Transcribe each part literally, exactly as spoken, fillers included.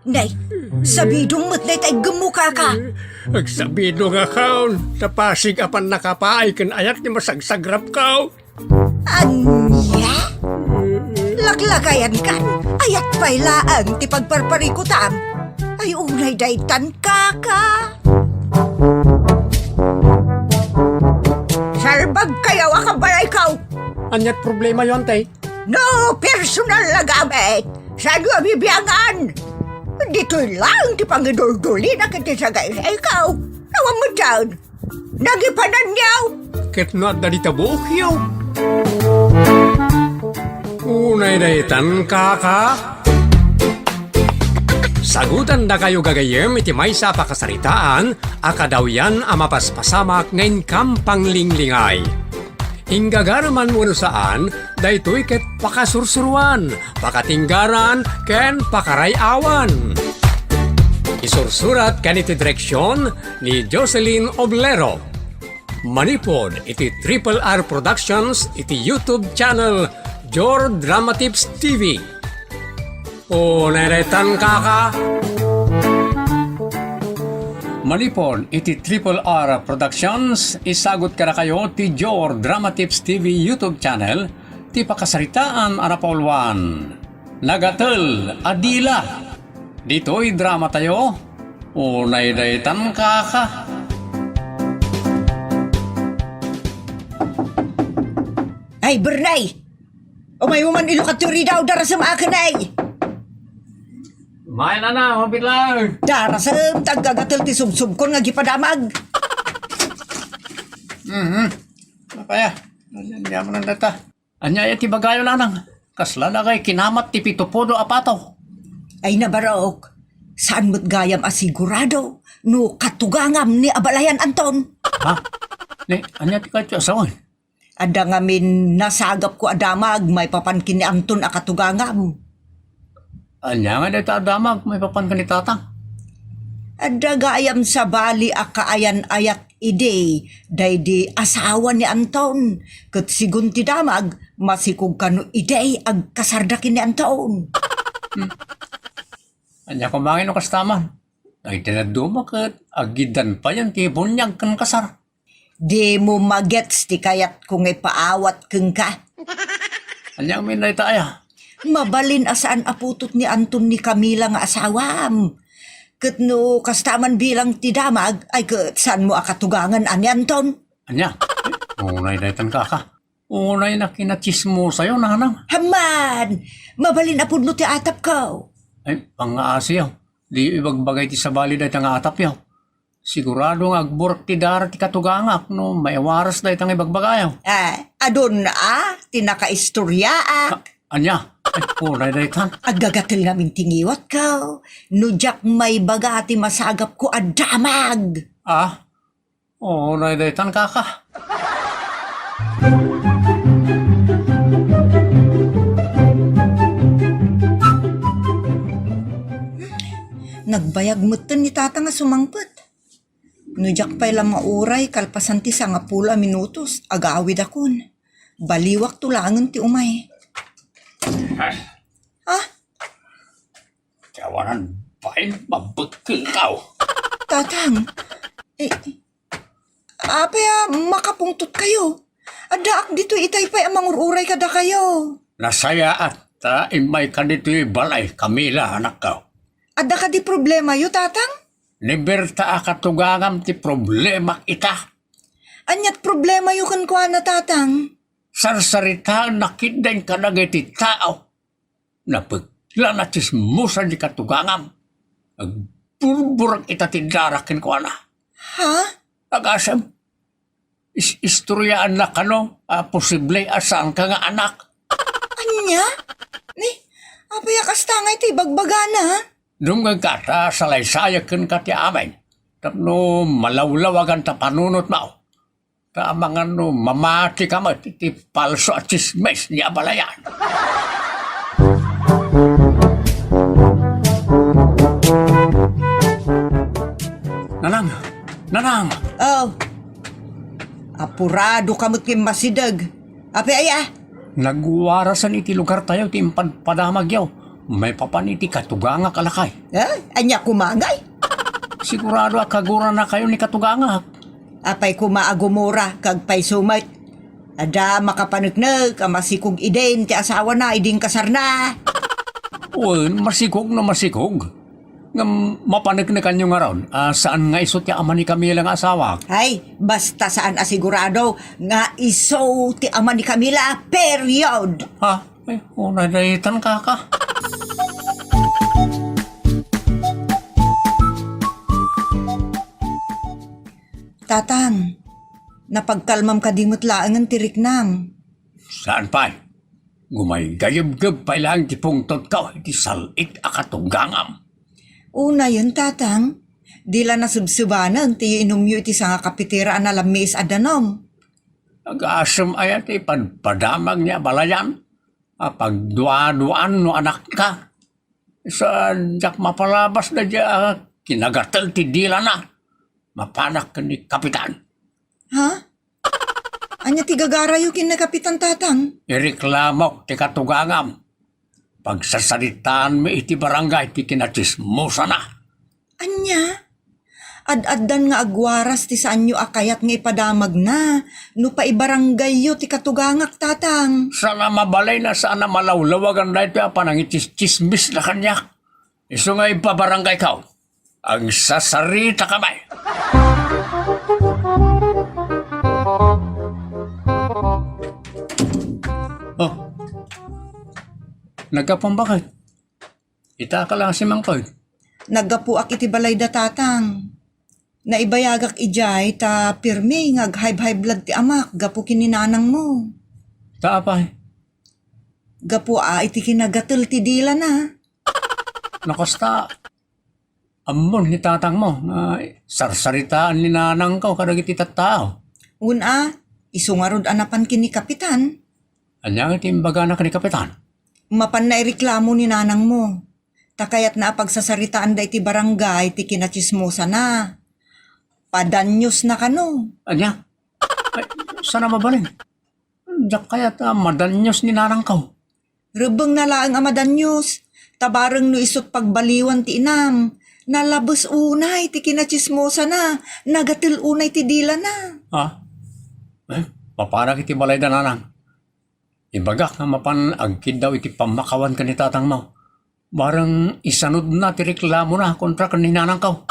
Nay, sabidong met dayta iggemmo, kaka. Agsabidongakon, ta pasig a pannakapaay ken ayat ti masagsagrapko. Ania? Laklakayankan, ayat pay laeng ti pagparparikutam. Ay, unay daytan, kaka. Salbagkayo a kabalayko. Aniat problemayo, Antay? No personal a gamit, saanyo a bibiangan? Ditoy laeng ti pangiduldulina ken ti sagaysayko. Awan met dayta. Nagipananyo. Ket no adda dita buokyo. Unay daytan, kaka. Sagutandakayo gagayyem iti maysa a pakasaritaan a kadawyan a mapaspasamak nga inkam panglinglingay. Inggagaraman wenno saan, daytoy ket pakasursuroan, pakatinggaran, ken pakaray-awan. Isursurat ken iti direksion ni Jocelyn Oblero. Manipud iti Triple R Productions iti YouTube channel, Jor Dramatips T V. Unay daytan, kaka. Manipud iti Triple R Productions, isagut kadakayo ti Jor Dramatips T V YouTube channel, ti pakasaritaan a napauluan, Nagatel a Dila. Ditoy dramatayo, unay daytan, kaka. Ay, Bernay! Umaymo man ilukat ti ridaw, darasem aken ay. May nana, mabit lang. Darasem, taggagatel ti subsubkon nga agipadamag. Mhm. Napaya. Ania, ania man dayta? Ania aya ti bagayo, nanang? Kasla nakay kinamat ti pitopudo a pato. Ay, nabarok. Saan met gayam a sigurado no katugangam ni abalayan Anton? Ha? Ni, ania ti kayatyo a sawen? Adda ngamin nasagapko a damag maipapan ken ni Anton a katugangam. Ania nga dayta a damag maipapan ken ni Tatang? Adda gayam sabali a kaayan-ayat idi daydi asawa ni Anton, ket sigun ti damag, masikog kano idi agkasarda ken ni Anton. Hmm. Ania koma ngay no kasta man? Ay, ti dadduma ket agiddan payen ti buniag ken kasar. Dimo magets ti kayatko nga ipaawat kenka. Ania ngamin dayta aya? Mabalin a saan a putot ni Anton ni Camila nga asawam. Ket no kasta man bilang ti damag, ay ket saanmo a katugangan a ni Anton. Ania? Ay, unay daytan, kaka. Unay na kinachismosayo, nanang. Hamman! Mabalin a pudno ti atapko. Ay, pangngaasiyo. Diyo ibagbagay ti sabali dayta nga atapyo. Sigurado nga agburak ti dara ti katugangak no maiwaras dayta nga ibagbagayo. Eh, adun a ti nakaistoryaak. A-, ania? Ay, unay daytan. Aggagatel ngamin ti ngiwatko. No diak maibaga ti masagapko a damag. Ah? Unay daytan, kaka. Nagbayag metten ni Tata nga sumangpet. No diak pay la mauray kalpasan ti sangapulo a minutos, agawidakon. Baliwak to laengen ti umay. Ah? Ah? Ti awanan bain, mabekkelkaw. Tatang, eh, apay a makapungtotkayo? Addaak ditoy itay pay a mangur-uray kadakayo. Nasayaat ta immayka ditoy balay, Camila, anakko. Adda kadi problemayo, Tatang? Ni Berta a katugangam ti problemak ita. Aniat problemayo kenkuana, Tatang? Sarsaritaennak ketdin kadagiti tao. Napekla, natsismosan ti katugangam. Agburburek ita ti dara kenkuana. Ha? Agasem, is-, istoryaanna kano a posible a saanka nga anak. Ania? Ni, apay a kasta nga iti ibagbagana? Dumngegka ta salaysayak kenka ti amin tapno malawlawagan ta panunotmo. Ta amangan no mamatika met iti palso a tsismis ni abalayan. Nanang! Nanang! Oh, apurado ka met nga immasideg. Apay aya? Nagwarasen iti lugartayo ti impadpadamagyo. Maipapan iti katugangak a lakay. Eh, ania koma ngay? Sigurado a kaguranakayo ni katugangak. Apay koma a gumura, kag payso met? Adda makapaneknek a masikog idin ti asawana idi inkasarna. Wen, masikog no masikog. Ngem mapaneknekanyo ngarud a saan nga isu ti ama ni Camila nga asawak? Ay, basta saan a sigurado nga isu ti ama ni Camila, period! Ha? Ay, unay daytan, kaka. Tatang, napagkalmam kadi met laengen ti riknam? Saan pay? Gumaygayebgeb pay laeng ti pungtotko iti sal-ik a katugangam. Unayen, Tatang, di la nasebsebanen ti inumyo iti sangakapitira a nalammiis a danum. Agasem aya ti padpadamag ni abalayan a pagduaduan no anakka? Sa diak mapalabas daydiay a kinagatel ti dilana, mapanak ken ni Kapitan. Ha? Ania ti gagarayo ken ni Kapitan, Tatang? Ireklamok ti katugangam. Pagsasaritaanmi iti barangay ti kinatsismosana. Ania? Ad-addan nga agwaras ti saanyo a kayat nga ipadamagna no paibaranggayyo ti katugangak, Tatang. Saan a mabalin a saan a malawlawagan daytoy a panangitsismisda kaniak. Isu nga ipabaranggayko, agsasaritaka met. Oh. Nagkapon bakit? Ita ka lang si Mangkol. Naggapuak iti balayda, Tatang. Naibayagak idiay ta pirmi nga aghaybhayblag ti amak gapu ken ni nanangmo. Ta apay? Gapu a iti kinagatel ti dilana. No kasta, ammon ni tatangmo nga sarsaritaan ni nanangko kadagiti tattao. Wen a, isu ngarud a napan ken ni Kapitan. Ania nga ti imbagana ken ni Kapitan? Mapanna ireklamo ni nanangmo. Ta kayatna a pagsasaritaanda iti barangay ti kinatsismosana. Padaniosna kano. Ania? Ay, saan a mabalin? Diak kayat a madanios ni nanangko. Rebbengna laeng a madanios, ta bareng no isut' pagbaliwan ti inam, nalabes unay ti kinatsismosana, nagatel unay ti dilana. Ha? Eh, mapanak iti balayda, nanang. Ibagak nga mapan agkiddaw iti pammakawan ken ni tatangmo. Bareng isanudna ti reklamona kontra ken ni nanangko.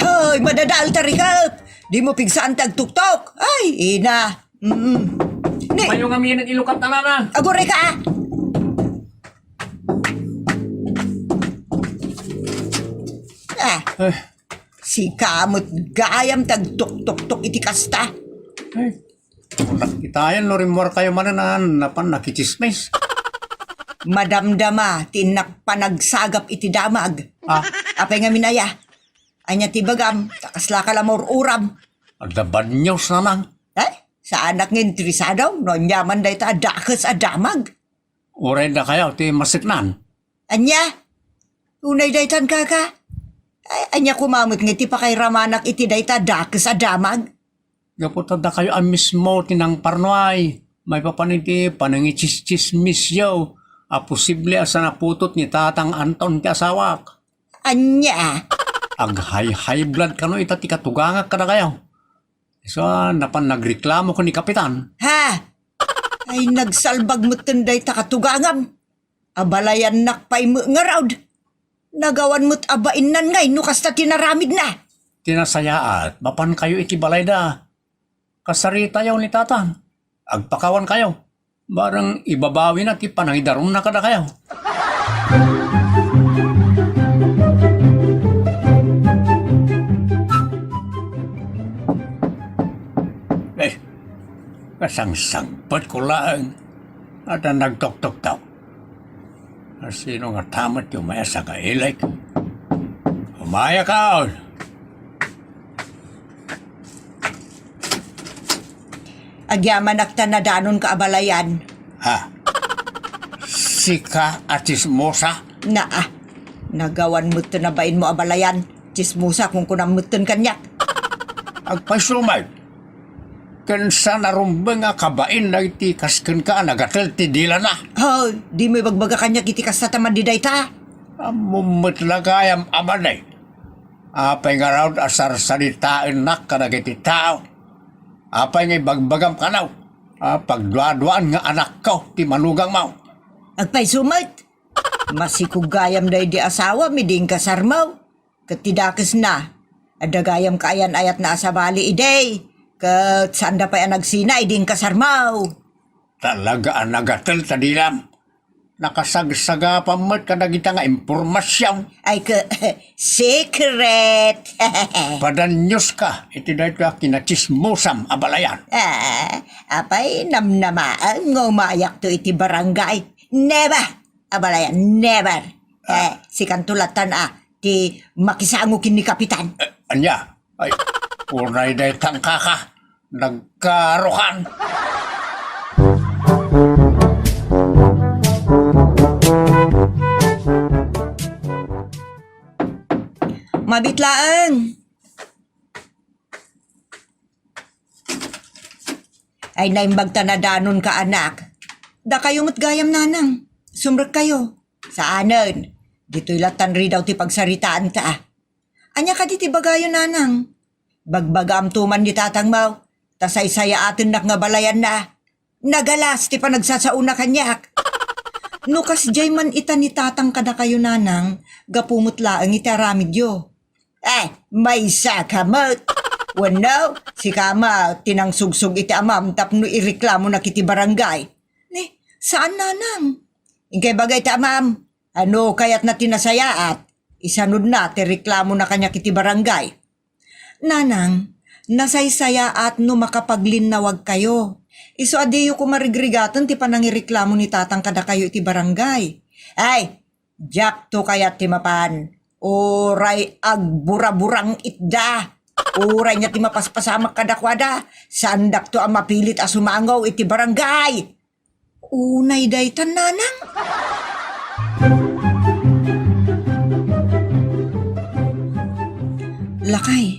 Hoy, madadael ta rikep! Dimo pigsaan ti agtuktok! Ay, ina! Mm. Ni- Mayo nga minit ilukat na, nanang. Aguray ka, ah! Ah, Eh. Sika met gayam ti agtuktuktok iti kasta. Ay, nakitayan no rimmuarkayo manen a napan nakitsismis. Madamdama ti innak panagsagap iti damag. Ah. Apay ngamin aya? Ania ti bagam? Ta kaslaka la maur-uram. Adda bad news, nanang. Eh? Saanak nga interesado no aniaman dayta a dakes a damag. Uray dakayo ti maseknan. Ania? Unay daytan, kaka? Ay, ania koma met nga iti pakairamanak iti dayta dakes a damag? Gapu ta dakayo a mismo ti nangparnuay, maipapan iti panangitsismisyo a posible a saan a putot ni Tatang Anton ti asawak. Ania? Aghay-high blood kano ita ti katugangak kadakayo. Isu a napan nagreklamo ken ni Kapitan. Ha? Ay, nagsalbag metten dayta katugangam. Abalayannak pay met ngarud. Nagawan met a bainnan ngay no kasta ti naramidna. Ti nasayaat, mapankayo iti balayda. Kasaritayo ni Tatang. Agpakawankayo. Bareng ibabawina ti panangidarumna kadakayo. Eh, kasangsangpetko laeng. Adda nagtuktuktok. Asino ngata met ti umayas a kailik? Umayakaon! Agyamanak ta nadanonka a balayan. Ha? Sika a tsismosa? Naa, nagawan metten a bainmo a balayan. Tsismosa, kunkunam metten kaniak. Agpayso met. Ken saan a rumbeng a kabain dagiti kas kenka a nagatel ti dilana. Hoy, dimo ibagbaga kaniak iti kasta ta madi dayta. Ammom met la gayam a madi. Apay ngarud a sarsalitaennak kadagiti tao? Apay nga ibagbagam kano a pagduaduaan nga anakko ti manugangmo? Agpayso met. Masikog gayam daydi asawam idi inkasarmo. Ket ti dakesna, adda gayam kaayan-ayatna a sabali idi, ket saanda pay a nagsina idi inkasarmo. Talaga a nagatel ta dilam. Nakasagsagapam met kadagita nga impormasion. Ay, ke-, secret. Padanioska iti daytoy a kinatsismosam a balayan. Ah, apay, namnamaen nga umayakto iti barangay. Never! A balayan, never. Ah. Eh, sikanto latan a, ti makisango ken ni Kapitan. Eh, ania? Ay, unay daytan kaka. Nagkarukan. Mabit laeng. Ay, naimbag ta nadanonka, anak. Dakayo met gayam, nanang. Sumrekkayo. Saanen. Ditoy latan ridaw ti pagsaritaanta. Ania kadi ti bagayo, nanang? Bagbagaamto man ni tatangmo, ta saysayaatennak nga balayanna. Nagalas ti panagsasaona kaniak. No kasdiay man ita ni tatang kadakayo, nanang, gapu met laeng iti aramidyo. Eh, maysa ka met. Wenno, sika met ti nangsugsog iti amam tapno ireklamonak iti barangay. Ni, saan, nanang? Inkay baga iti amam. Ano kayatna ti nasayaat? Isanudna ti reklamona kaniak iti barangay. Nanang, nasaysayaat no makapaglinnawagkayo. Isu a diyo koma rigrigaten ti panangireklamo ni tatang kadakayo iti barangay. Ay, diakto kayat ti mapan. Uray agburaburang itda. Uray nga ti mapaspasamak kadakuada, saandakto a mapilit a sumango iti barangay. Unay daytan, nanang? Lakay,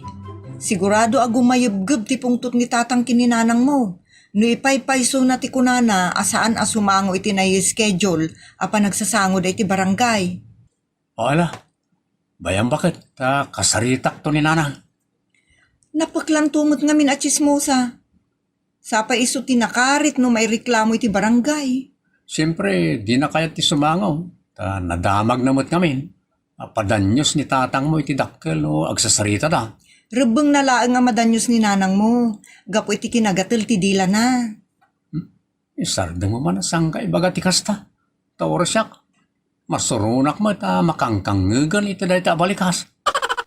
sigurado a gumayebgeb ti pungtot ni tatang ken ni nanangmo no ipaypaysona ti kunana a saan a sumango iti nai-schedule a panagsasangoda iti barangay. O ala, bayam baket ta kasaritakto ni nanang. Napeklanto met ngamin a tsismosa. Sapay isu ti nakarit no maireklamo iti barangay. Siempre, dina kayat ti sumango, ta nadamagna met ngamin a padanios ni tatangmo iti dakkel no agsasaritada. Rebbengna laeng a madanios ni nanangmo gapu iti kinagatel ti dilana. Hmm? Isardengmo man a sangka ibaga ti kasta. Ta uray siak, masuronak met a makangkangngegen iti dayta a balikas.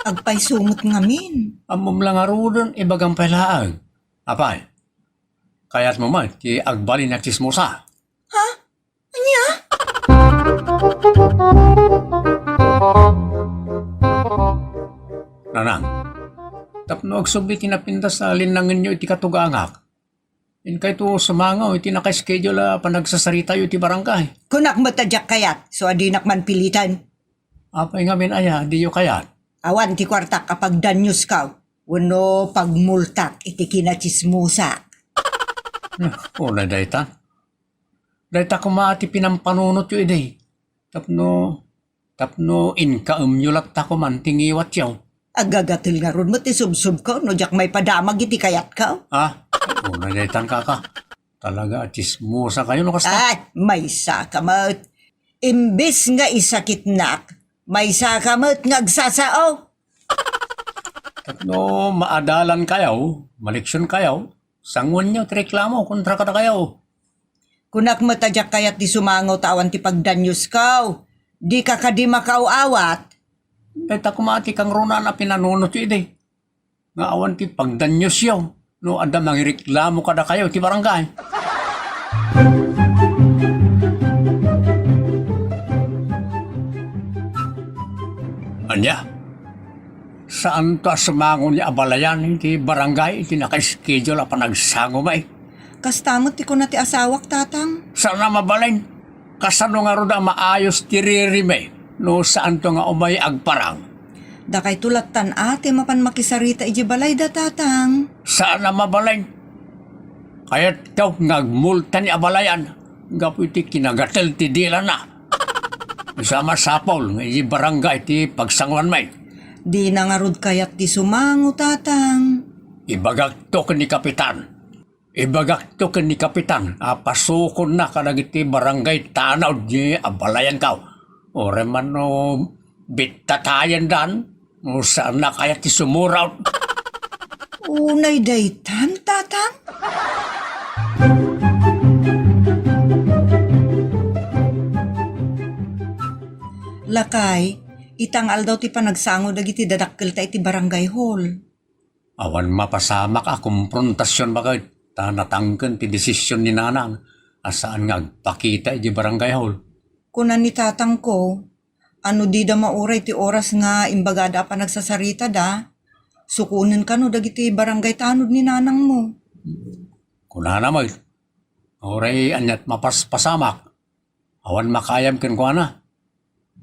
Agpayso met ngamin. Ammom la ngaruden, ibagam pay laeng. Apay, kayatmo met ti agbalin a tsismosa? Ha? Ania? Nanang, tapno agsubli ti napintas a linnangenyo iti katugangak, inkayto sumango iti naka-schedule a panagsasaritayo iti barangay. Kunak met a diak kayat, isu a dinak man piliten. Apay ngamin aya, diyo kayat? Awan ti kuartak a pagdaniosko wenno pagmultak iti kinatsismosak. Nah, unay dayta. Dayta koma ti pinampanunotyo idi. Tapno, tapno inkaemyo latta koman ti ngiwatyo. Agagatel ngarud met ti subsubko no diak maipadamag iti kayatko. Ha? Unay daytan, kaka. Talaga a tsismosa kayo no kasta. Ay, maysa ka met. Imbes nga isakitnak, maysa ka met nga agsasao. Tapno maadalan kayo, maleksion kayo, sanguenyo ti reklamo kontra kadakayo. Kunak met a diak kayat ti sumango ta awan ti pagdaniosko. Dika kadi makaaw-awat. Dayta koma ti kangrunaan a pinanunotyo idi. Nga awan ti pagdaniosyo no adda mangireklamo kadakayo iti barangay. Ania? Saanto a sumango ni abalayan iti barangay iti naka-schedule a panagsangom, ay? Kasta met ti kuna ti asawak, Tatang. Saan a mabalin. Kasano ngarud a maayos ti ririmi no saanto nga umay agparang? Dakayto lattan a ti mapan makisarita idiay balayda, Tatang. Saan a mabalin. Kayatko nga agmulta ni abalayan gapu iti kinagatel ti dilana. Isu a masapul nga idiay barangay ti pagsanguanmi. Dina ngarud kayat ti sumango, Tatang. Ibagakto ken ni Kapitan. Ibagakto ken ni Kapitan a pasukonna kadagiti barangay tanod ni abalayanko. Uray man no bittatayendan, no saanna kayat ti sumuraw. Unay daytan, Tatang? Lakay, ita nga aldaw ti panagsango dagiti dadakkelta iti barangay hall. Awan mapasamak a komprontasion baket, ta natangken ti desisyon ni Nanang a saan nga agpakita idiay barangay hall. Kuna ni tatangko, a no dida mauray ti oras nga imbagada a panagsasaritada, sukonen kano dagiti barangay tanod ni nanangmo. Kunana met, uray aniat mapaspasamak, awan makaayam kenkuana.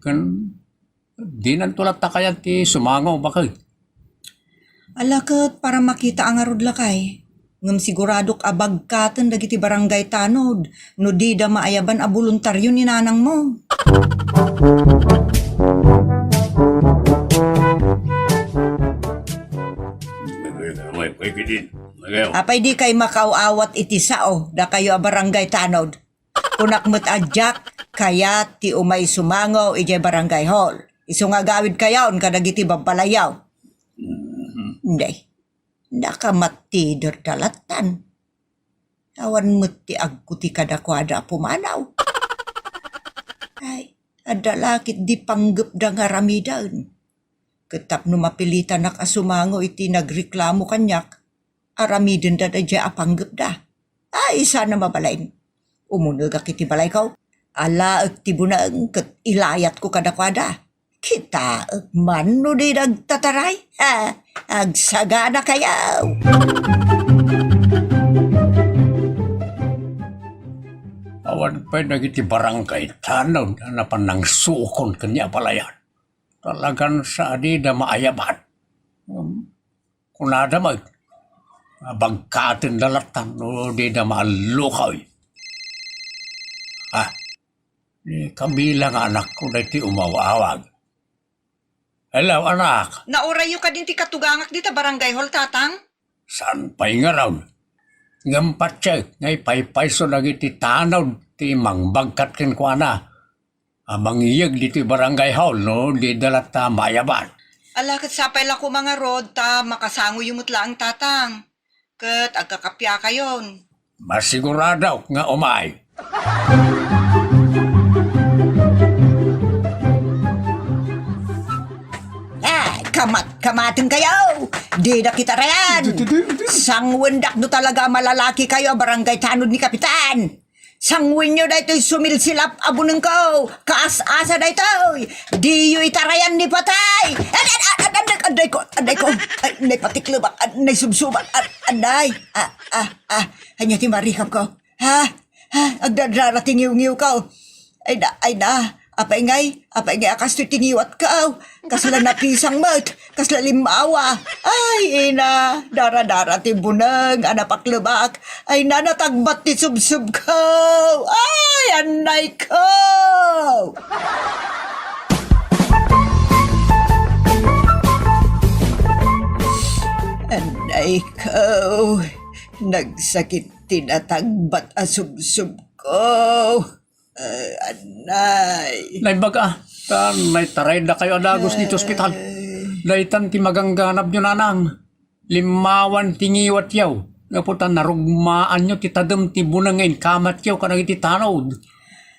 Ken dinanto latta kayat ti sumango baket. Ala ket para makita a ngarud lakay. Ngem siguradok a bagkaten dagiti barangay tanod no dida maayaban a boluntario ni nanangmo. Apay dikay makaaw-awat iti sao dakayo a barangay tanod? Kunak met a diak kayat ti umay sumango idiay barangay hall. Isu nga agawidkayon kadagiti babbalayyo. Nay, nakamattiderda lattan. Awan met ti agkuti kadakuada a pumanaw. Ay, adda la ketdi panggepda nga aramiden. Ket tapno mapilitanak a sumango iti nagreklamo kaniak, aramidenda daydiay a panggepda. Ay, sana mabalin. Umunegak iti balayko. Alaek ti buneng ket ilayatko kadakuada. Kitaek man no di nagtataray. Ha? Agsaganakayo. Awan pay dagiti barangay tanod a napan nangsukon ken ni abalayan. Talagan sa adida maayaban. Kunada met, bagkaten da latta no dida maallukaw. Ah, ni Camila nga anakko daytoy umaw-awag. Hello, anak. Naurayyo kadin ti katugangak dita barangay hall, Tatang? Saan pay ngarud? Ngem patiek nga ipaypayso dagiti tanod ti mangbagkat kenkuana a mangyeg ditoy barangay hall no dida latta maayaban. Ala, ket sapay la koma ngarud ta makasangoyo met laeng, Tatang. Ket agkakapiakayon. Masiguradok nga umay. Ah, kamat-kamatenkayo! Dida kitarayan! Sangwendak no talaga a malalakikayo a barangay tanod ni Kapitan! Sangwenyo daytoy sumilsilap a bunengko! Kaas-asa daytoy! Diyo itarayan ni patay! Ad-, ad-, ad-, ad-, adayko, adayko! Ay, nay patiklebak, ad-, nay subsubak, ad-, aday! Ah, ah, ah, ania ti marikapko? Ha? Ha? Agdardarati ngiwngiwko. Ay na, ay na. Apay ngay, apay ngay a kastoy ti ngiwatko. Kasla napisang met, kasla limmawa. Ay, ina, daradara ti buneng a napaklebak. Ay na, natagbat ti subsubko. Ay, annayko! Annayko, nagsakit ti natagbat a subsubko. Eh, anay. Naimbag a, ta naitaraydakayo a dagus ditoy ospital. Daytan ti magangganabyo, nanang. Limmawan ti ngiwatyo. Gapu ta narugmaanyo ti tadem ti buneng nga inkamatyo kadagiti tanod.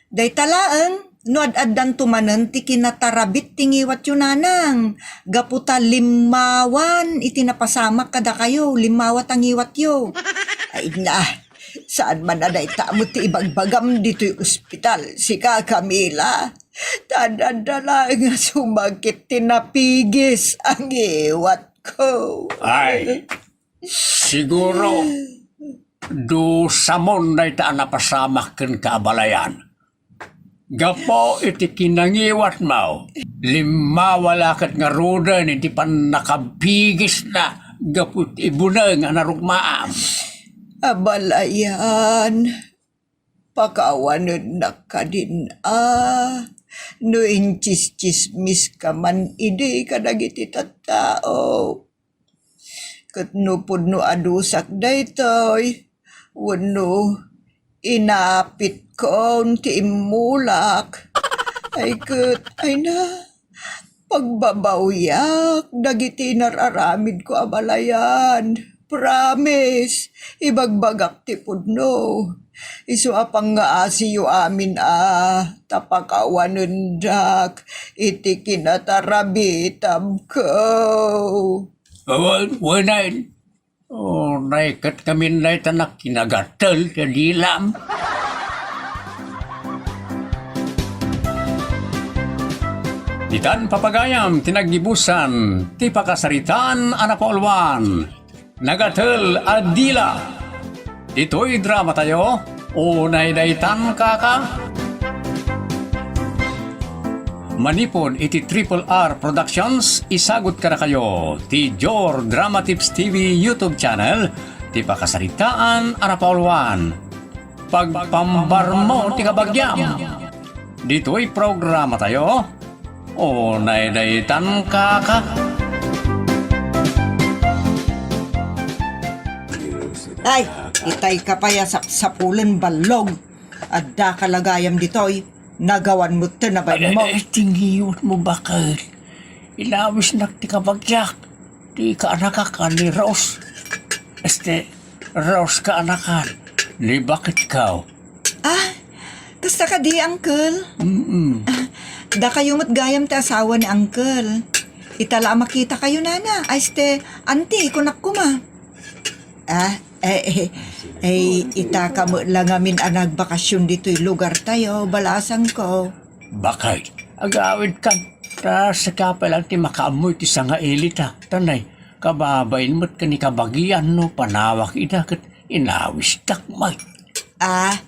Dayta laeng, no ad-addanto manen ti kinatarabit ti ngiwatyo, nanang. Gapu ta limmawan iti napasamak kadakayo, limmawa ta ngiwatyo. Ay na, saan man a dayta met ti ibagbagam ditoy ospital, sika, Camila? Ta adda laeng a sumakit ti napigis a ngiwatko. Ay, siguro, dusamon dayta a napasamak kenka a balayan. Gapu iti kinangiwatmo, limmawa la ket ngaruden iti pannakabigisna gapu iti buneng a narugmaam. Abalayan, pakawanennak kadin a no intsistsismiska man idi kadagiti tattao. Ket no pudno a dusak daytoy, wenno inapitkon ti immulak, ay ket, ay na, pagbabawiak dagiti nar-aramidko a balayan. Promise, ibagbagak ti pudno. Isu a pangngaasiyo amin a ta pakawanendak iti kinatarabitabko. Awan, wanen. Oh, naiket kami dayta nakinagattel ti dilam. Ditan papagayam ti naggibusan ti pakasaritaan a napauluan. Nagatel a dila. Ditoy dramatayo, Unay Daytan Kaka. Manipud iti Triple R Productions, isagut kadakayo ti Jor Drama Tips T V YouTube channel, ti pakasaritaan a napauluan. Pagpambarmo ti kabagiam. Ditoy programatayo, Unay Daytan Kaka. Ay, itay ka pay a sapsapulen ballog. Adda ka la gayam ditoy. Nagawan met ti nabain mo. Ay, ay, ay, tingiyon mo, baket. Inawisnak ti kabagiak. Ti kaanakak a ni Rose. Este, Rose kaanakan. Ni baket ka. Ah, kasta kadi, Uncle? Mm-mm. Ah, dakayo met gayam ti asawa ni Uncle. Ita la a makitakayo, nana. Ay, este, auntie, kunak koma. Ah, eh, eh, eh, ita ka met la ngamin a nagbakasyon ditoy lugartayo, balasangko. Baket, agawidkan. Ta sika pay laeng ti makaammo iti sangailita. Tanay, kababain met ken ni kabagian no panawak ida ket inawisdak met. Ah,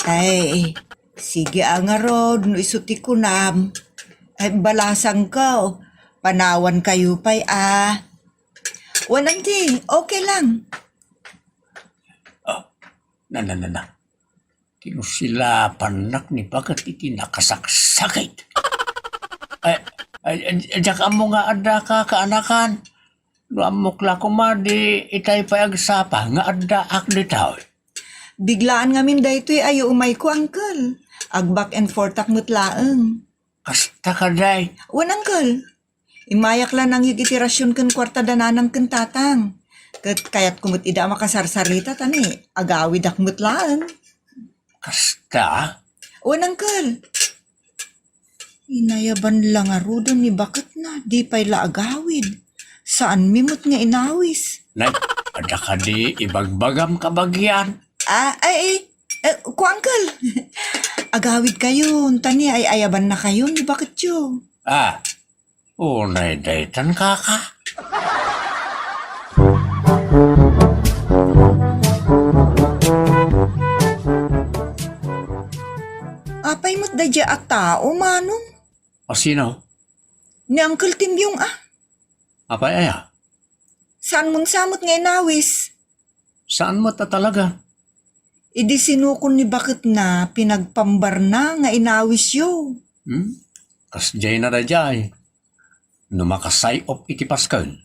ay, sige a ngarud no isu ti kunam. Ay, balasangko, panawankayo pay a. Wen, auntie, okay lang. Ah, na, na, na, na. Kinusilapannak ni baket iti nakasaksakit. Ay, ay, ay, diak ammo nga adda ka kaanakan. No ammok la koma, di itay pay agsapa nga addaak ditoy. Biglaan ngamin daytoy a umayko, Uncle. Ag-back and forth ak met laeng. Kasta kadi. Wen, Uncle. Immayak la nangyeg iti rasion ken kuarta da nanang ken tatang. Ket kayatko met ida a makasarsarita ta ni agawidak met laeng. Kasta? Wen, Uncle. Inayaban la ngaruden ni baketna, di pay la agawid. Saanmi met nga inawis. Nay, adda kadi ibagbagam kabagian? Ah, ay, eh, eh, ko, Uncle. Agawidkayon, ta ni ay-ayabannakayon ni baketyo. Ah, Unay daytan, kaka. Apay met daydiay a tao, Manong? A sino? Ni Uncle Timyong, ah. Apay aya? Saan mo sa met nga inawis? Saan met a talaga? Idi sinukon ni baketna, pinagpambarna nga inawisyo. Hmm? Kasdiay na daydiay. No makasay-op iti Pasken,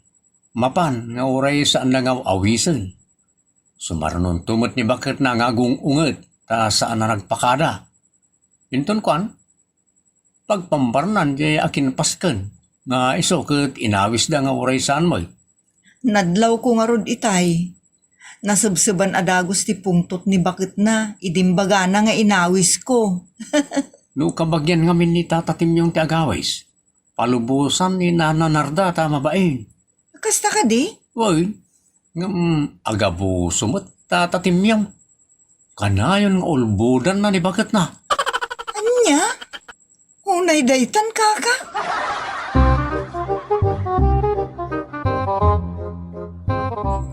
mapan nga uray saanda nga aw-awisen. Sumarnonto met ni baketna nga agung-unget ta saan a nagpakada. Inton kuan, pagpambarnan ti akinpasken nga isu ket inawisda nga uray saan met. Nadlawko ngarud itay. Nasebseban a dagus ti pungtot ni baketna idi imbagana nga inawisko. No kabagian ngamin ni Tata Timyong ti agawis, palubosan ni Nana Narda ta mabain. Kasta kadi? Wen, ngem agabuso met Tata Timyong. Kanayon nga ulbodanna ni baketna. Ania? Unay daytan, kaka?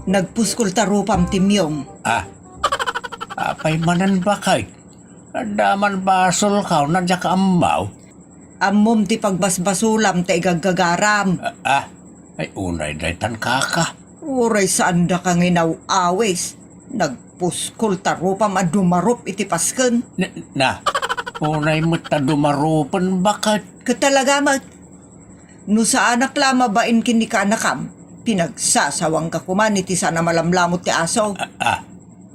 Nagpuskol ta rupam, Timyong. Ah, apay manen, baket? Adda man basolkaw, no diak ammo. Ammom ti pagbasbasolam ta igaggagaram. Ah, ah, ay unay daytan, kaka. Uray saandaka nga inaw-awis. Nagpuskol ta rupam a dumarup iti pasken. Na, na, unay met ta dumarupen, baket. Ket talaga met, no saanak la mabain ken ni kaanakam, pinagsasawangka koman iti saan a malamlamot ti aso. Ah, ah.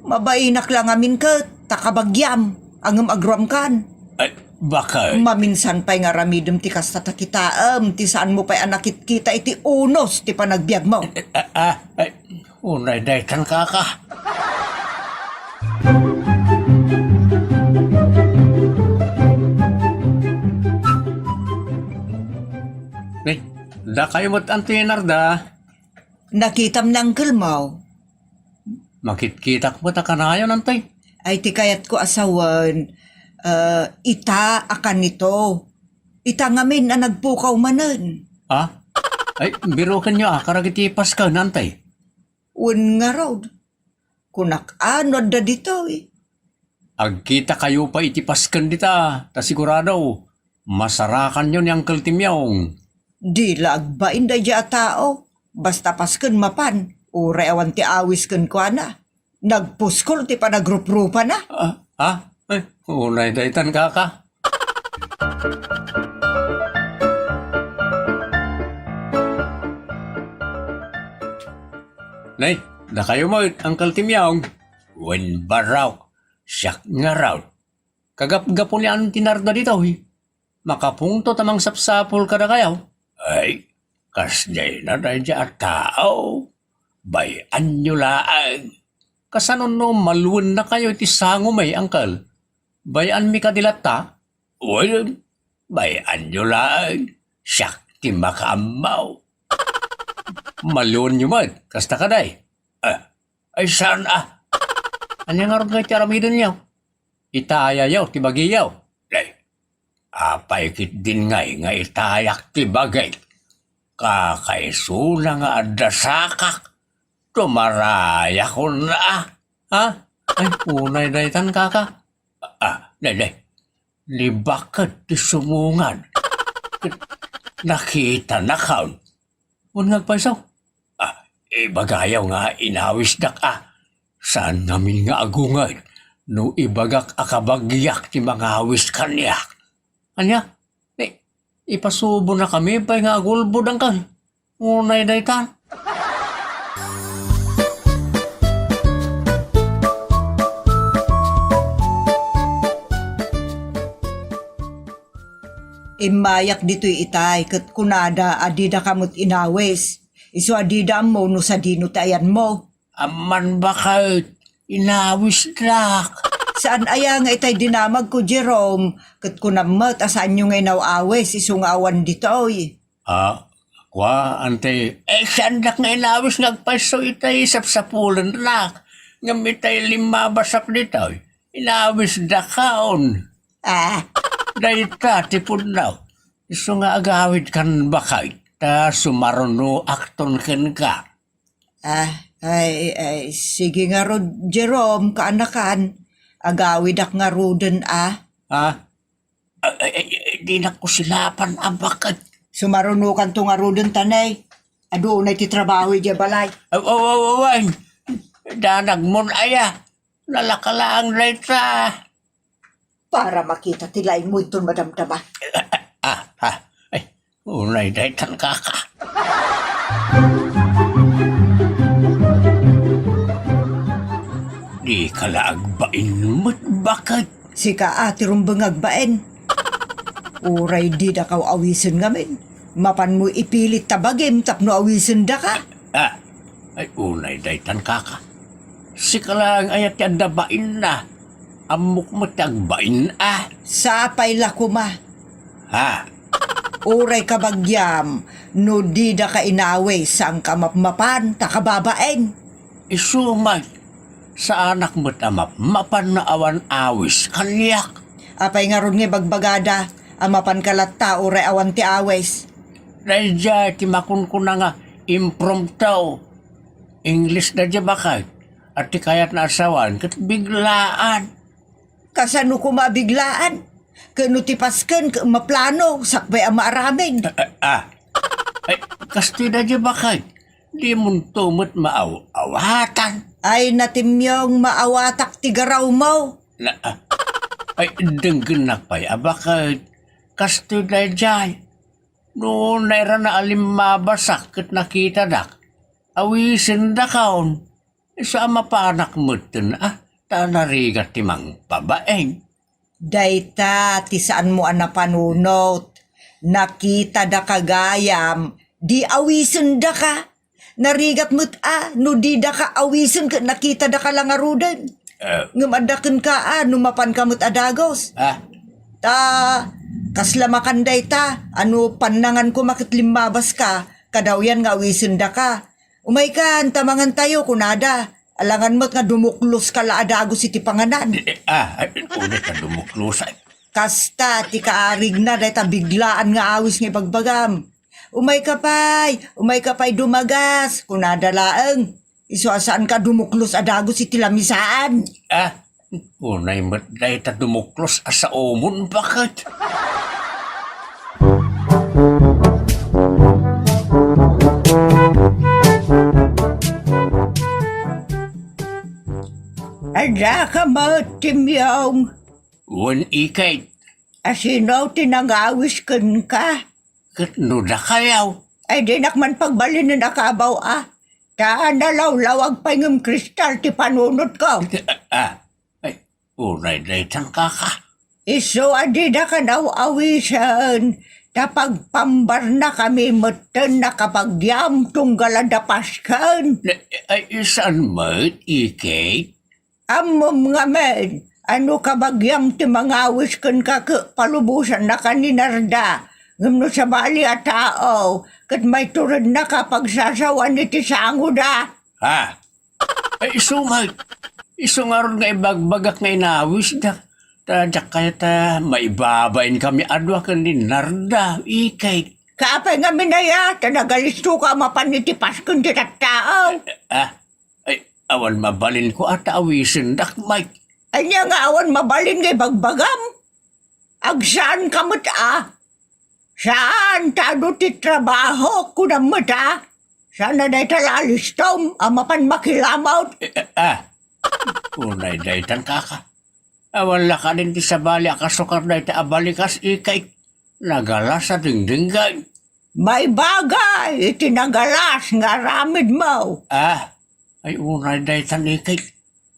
Mabainak la ngamin ket ta kabagiam, ngem agruamkan. Ay, baket. Maminsan pay nga aramidem ti kasta ta kitaem ti saanmo pay a nakitkita iti unos ti panagbiagmo. Ah, ah, ay, unay daytan, kaka. Nay, dakayo met antoy, Narda? Nakitam ni uncle mo. Makitkitak met a kanayon, antoy? Ay, ti kayatko a sawen, ah, ita a kanito. Ita ngamin a nagpukaw manen. Ah? Ay, birokenyo a, karagiti pasken, antoy? Wen ngarud. Kunak, ano adda ditoy? Agkitakayo pay iti pasken dita, ta sigurado, masarakanyo ni Uncle Timyong. Di la agbain daydiay a tao. Basta pasken mapan, uray awan ti awis kenkuana. Nagpuskol ti panagruprupana. Ah, ah? Ay, unay daytan, kaka. Nay, dakayo met, Uncle Timyong. Wen barok, siak ngarud. Kagapgapo ni Auntie Narda ditoy. Makapungtot a mangsapsapul kadakayo. Ay, kasdiay na daydiay a tao. Bay-anyo laeng. Kasano no maluennakayo iti sangomi, Uncle? Bay-anmi kadi latta? Wen, bay-anyo laeng. Siak ti makaammo. Maluenyo met, kasta kadi? Ah, ay, saan a? Ania ngarud ngay ti aramidenyo? Itayayo ti bagiyo. Ay, apay ketdin ngay nga itayak ti bagik? Kakaisuna nga adda sakak, tumarayakon a. Ha? Ay, unay daytan, kaka. Ah, daydiay. Ni baket ti sumungad. Nakitanakon. Wen nga agpayso? Ah, ibagayo nga inawisdak a. Saan ngamin nga agunged no ibagak a kabagiak ti mangawis kaniak. Ania? Ni, ipasubonakami pay nga agulbod, Uncle. Unay dayta. Immayak ditoy itay ket kunada a didaka met inawis. Isu a dida ammo no sadino ti ayanmo. Amman baket, inawisdak. Saan aya nga itay dinamagko, Jerome? Ket kunam met a saanyo nga inaw-awis isu nga awan ditoy. Ah, kua, ante? Eh, saandak nga inawis nga agpayso itay sapsapulennak. Ngem itay limmabasak ditoy, inawisdakon. Ah. Dayta ti pudno. Isu nga agawidkan baket, ta sumarunoakton kenka. Ah, ay, ay, sige ngarud, Jerome, kaanakan. Agawidak ngaruden, ah. Ah? Ay, ay, ay, ay, dinak kusilapan a baket. Sumarunokanto ngaruden, tanay. Adunay ti trabaho idiay balay. Aw, aw, aw, awan. Danagmon aya. Nalaka laeng dayta. Para makita ti laingmo inton madamdama. Ah, ah, ay, unay daytan, kaka. Dika la agbain met, baket. Sika a ti rumbeng nga agbain. Uray didakaw awisen ngamin. Mapanmo ipilit ta bagim tapno awisendaka. Ah, ay, unay daytan, kaka. Sika laeng aya ti adda bainna. Ammok met ti agbain a. Sapay la koma. Ha? Uray kabagiam, no didaka inawis, saanka mapmapan ta kababain. Isu met, saanak met a mapmapan no awan awis kaniak. Apay ngarud nga ibagbagada a mapanka latta uray awan ti awis? Daydiay ti makunkuna nga impromptu. English daydiay, baket. A ti kayatna a sawen ket biglaan. Kasano koma a biglaan? Ket no ti pasken ket maplano, sakbay a maaramid. Ah, ah, ah. Ay, kastoy daydiay, baket. Dimonto met maaw-awatan. Ay, Natimyong, maawatak ti garawmo. Na, ah, ay, denggennak pay a baket. Kastoy daydiay. No nairana a limmabasak ket nakitadak, awisendakon. Isu a mapanak metten, ah, ta narigat ti mangpabain. Dayta ti saanmo a napanunot. Nakitada ka gayam, di awisendaka. Narigat met a no didaka awisen ket nakitadaka la ngaruden. Eh. Ngem adda kenka a no mapanka met a dagus. Ah. Ta kasla makan dayta a no pannangan koma ket limmabaska, kadawyan nga awisendaka. Umaykan ta mangantayo, kunada. Alangan met nga dumukloska la a dagus iti panganan. Eh, eh, ah, ay, ulit a dumuklos, ay. Kasta ti kaarigna dayta biglaan nga awis nga ibagbagam. Umayka pay, umayka pay dumagas, kunada laeng. Isu a saanka dumuklos a dagus iti lamisaan. Ah, unay met dayta dumuklos a saomon, baket. Adda ka met, Timyong? Wen, Ikay. A sino ti nangawis kenka? Ket no dakayaw? Ay, dinak man pagbalinen a kabaw a. Ta nalawlawag pay ngem kristal ti panunotko. Ah, ay, unay daytan, kaka. Isu a didaka naw-awisen, ta pagpambarnakami metten a kabagyam tunggal a dapasken. Ne-, ay, saan met, Ikay? Ammom ngamin a no kabagyam ti mangawis kenka ket palubosannaka ni Narda, ngem no sabali a tao, ket maiturednaka pagsasawan iti sangoda. Ha? Ay, isu nga, isu ngarud nga ibagbagak nga inawisda. Ta diak kayat a maibabain kami a dua ken ni Narda, Ikay. Kaapay ngamin aya, ta nagalistoka a mapan iti pasken ti tattao. Ah, ay, awan mabalinko a ta awisendak, Mike. Ania nga awan mabalin nga ibagbagam? Agsaanka met a. Saan ta adu ti trabaho, kunam met a. Saan a dayta la a listom a mapan makilamot? Eh, eh, ah. Unay daytan, kaka. Awan la kadin ti sabali a kasukar dayta a balikas, Ikay. Nagalas a dingdinggen. Maibagay iti nagalas nga aramidmo. Ah, ay unay daytan, Ikay.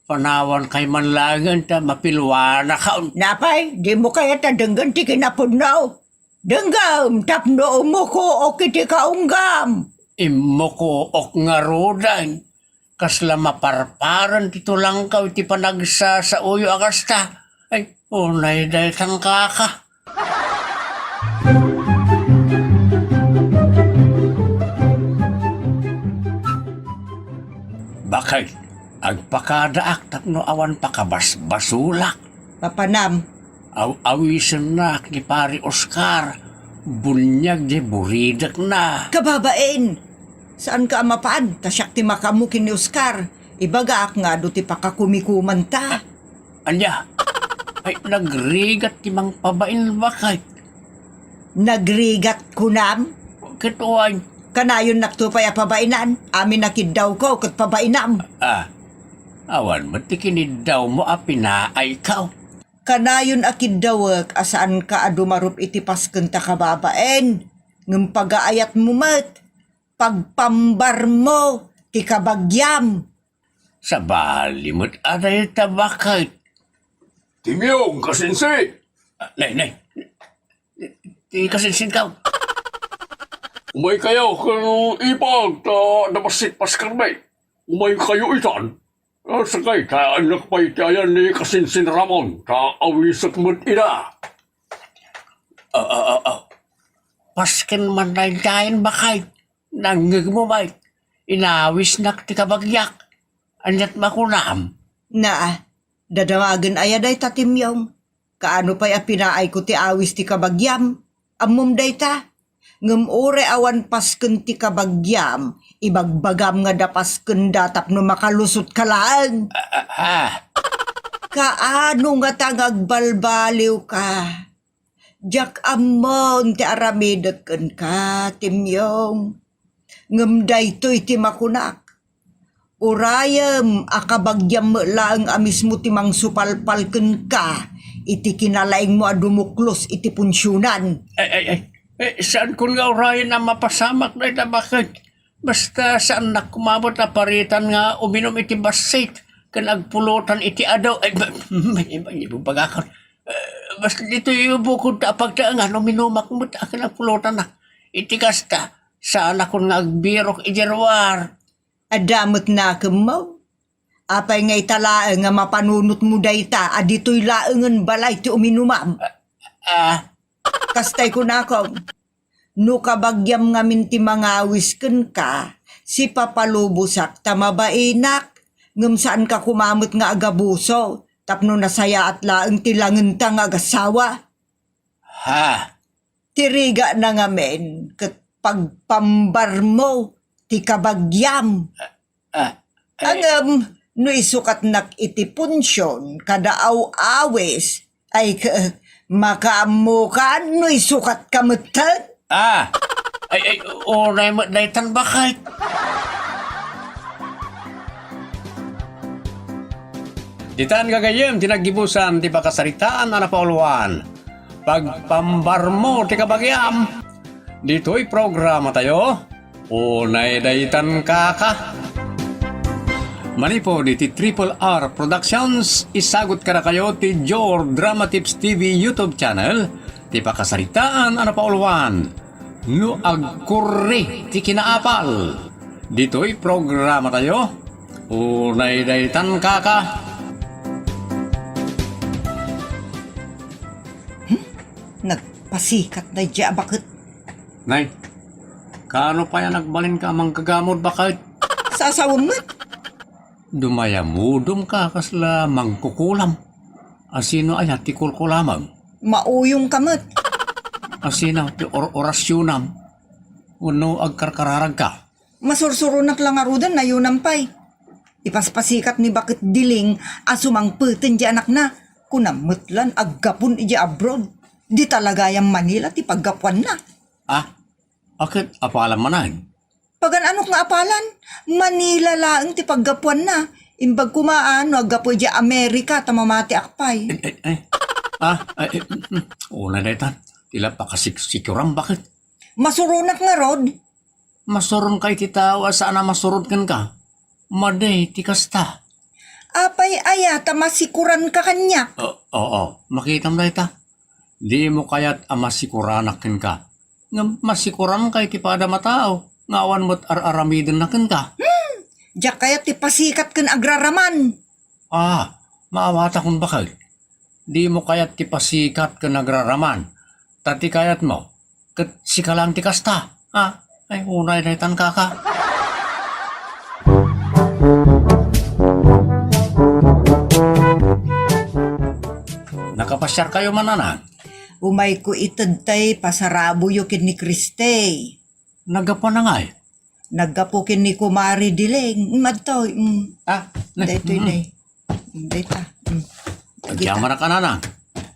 Panawankayo man laengen ta mapiluanakon. Napay, dimo kayat a denggen ti kinapudno? Denggem tapno umukook iti kaunggam. Immukook ngaruden. Kasla maparparen ti tulangkaw iti panagsasaoyo a kasta. Ay, unay daytan, kaka. Baket, agpakadaak tapno awan pakabasbasolak. Papanam. Aw-awisennak ni Pari Oscar. Buniag diay buridekna. Kababain! Saanka a mapan, ta siak ti makaammo ken ni Oscar. Ibagaak nga adu ti pakakumikomanta. Ania? Ay, nagrigat ti mangpabain, baket. Nagrigat kunam? Ket wen. Kanayonnakto pay a pabainan. Amin a kiddawko ket pabainam. Ah, awan met ti kiniddawmo a pinaayko. Kanayon a kiddawek a saanka a dumarup iti paskenta, kababain. Ngem pagaayatmo met, pagpambarmo ti kabagiam. Sabali met a dayta, baket. Timyong, kasinsin! Ah, nay, nay. Ti kasinsinkaw. Umaykayo ken ipag ta adda bassit paskarmi. Umaykayo itan. Ah, sakay ta annak pay ti ayan ni kasinsin Ramon ta awisek met ida. Ah, ah, ah, ah. Pasken man daydiay, baket. Nangngegmo, Mike. Inawisnak ti kabagiak. Aniat makunam? Na, dadamagen aya dayta, Timyong? Kaano pay a pinaayko ti awis ti kabagiam? Ammom dayta? Ngem uray awan pasken ti kabagiam, ibagbagam nga da paskenda tapno makalusotka laeng. Ah, ah, ah. Kaano ngata nga agbalbaliwka? Diak ammon ti aramidek kenka, Timyong. Ngem daytoy ti makunak. Urayem a kabagiam met laeng a mismo ti mangsupalpal kenka iti kinalaingmo a dumuklos iti punsionan. Ay, ay, ay. Eh, saankon nga urayen a mapasamak dayta, baket? Basta saannak koma met a paritan nga uminum iti bassit ken agpulotan iti adu. Ay, ba-, may, may, ibagakon. Eh, basta ditoy bukod ta apagtaengan, uminumak met a ken agpulotanak. Iti kasta, saanakon nga agbirok iti ruar. Adda met nakemmo. Apay nga ita laeng nga mapanunotmo dayta a ditoy laengen balay ti uminumam? Ah. Kastay kunakon, no kabagiam ngamin ti mangawis kenka, sipapalubosak ta mabainak, ngem saanka koma met nga agabuso tapno nasayaat laeng ti langenta nga agassawa. Ha? Ti rigana ngamin ket pagpambarmo ti kabagiam. Ah, eh. Ngem, no isukatnak iti punsion kada aw-awis, ay, ke-, makaammokan no isukatka metten? Ah! Ay, ay, unay met daytan, baket. Ditan gagayyem ti naggibusan ti pakasaritaan a napauluan. Pagpambarmo ti kabagiam. Ditoy programa tayo, unay daytan kaka. Manipud iti Triple R Productions, isagut kadakayo ti Jor Drama Tips T V YouTube channel, ti pakasaritaan a napauluan. No agkurri ti kinaapal. Ditoy programa tayo, unay daytan kaka. Hmm? Nagpasikat na dya, baket. Nay, kaano pay a nagbalinka a manggagamod, baket? Sasawem met. Dumayamudom ka kasla mangkukulam. Asino aya ti kulkulamem? Mauyong ka met. Asino ti or-, orasyonam? Wenno agkarkararag ka? Masursuronak la ngaruden, nayunam pay. Ipaspasikat ni Baket Diling a sumangpeten di anakna. Kunam met lan aggapon idiay abroad. Dita la gayam Manila ti paggapuanna. Ah, aket apalan manen? Pagan-anok nga apalan? Manila laeng ti paggapuanna. Imbag koma a no aggapu idiay Amerika ta mamatiak pay. Eh, eh, eh. Ah, eh, eh, mm, mm. Una daytan. Ti la pakasik-, sikuram, baket? Masuronak ngarud? Masuronka iti tao a saan a masurod kenka. Madi ti kasta. Apay aya ta masikuranka kaniak? O, oo, makitam dayta. Dimo kayat a masikuranak kenka. Ngem masikuranka iti padam a tao nga awan met ar-aramidenna kenka. Hmm! Diak kayat ti pasikat ken agraraman. Ah, maawatakon, baket. Dimo kayat ti pasikat ken agraraman. Ta ti kayatmo, ket sika laeng ti kasta. Ah, ay, unay daytan kaka. Nakapasiarkayo man, anak? Umayko ited tay pasaraboyo ken ni Kriste. Naggapuana ngay? Naggapu ken ni Kumare Diling. Madtoy, mm. Ah, ne, daytoy, mm. Day. Mm, dayta. Mm. Agyamanak, nanang.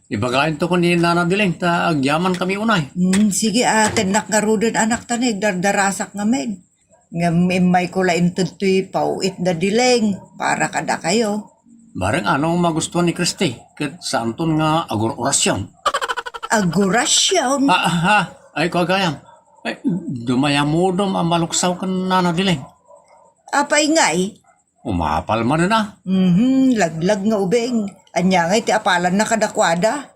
Ibagayo ken ni Nana Diling, ta agyamankami unay. Mm, sige, ah, tennak ngaruden, anak, ta nagdardarasak ngamin. Ngem immayko la inted toy paw-it da Diling para kadakayo. Bareng ano magustuhan ni Kriste, ket saanton nga agur-orasyon. Agur-orasyon? Ah, ah, ah, ay, ko agayam. Ay, dumayamudom a maluksaw ken Nana Diling. Apay ngay? Umapal manen a. Mhm, laglag nga ubing. Ania ngay ti apalanna kadakuada?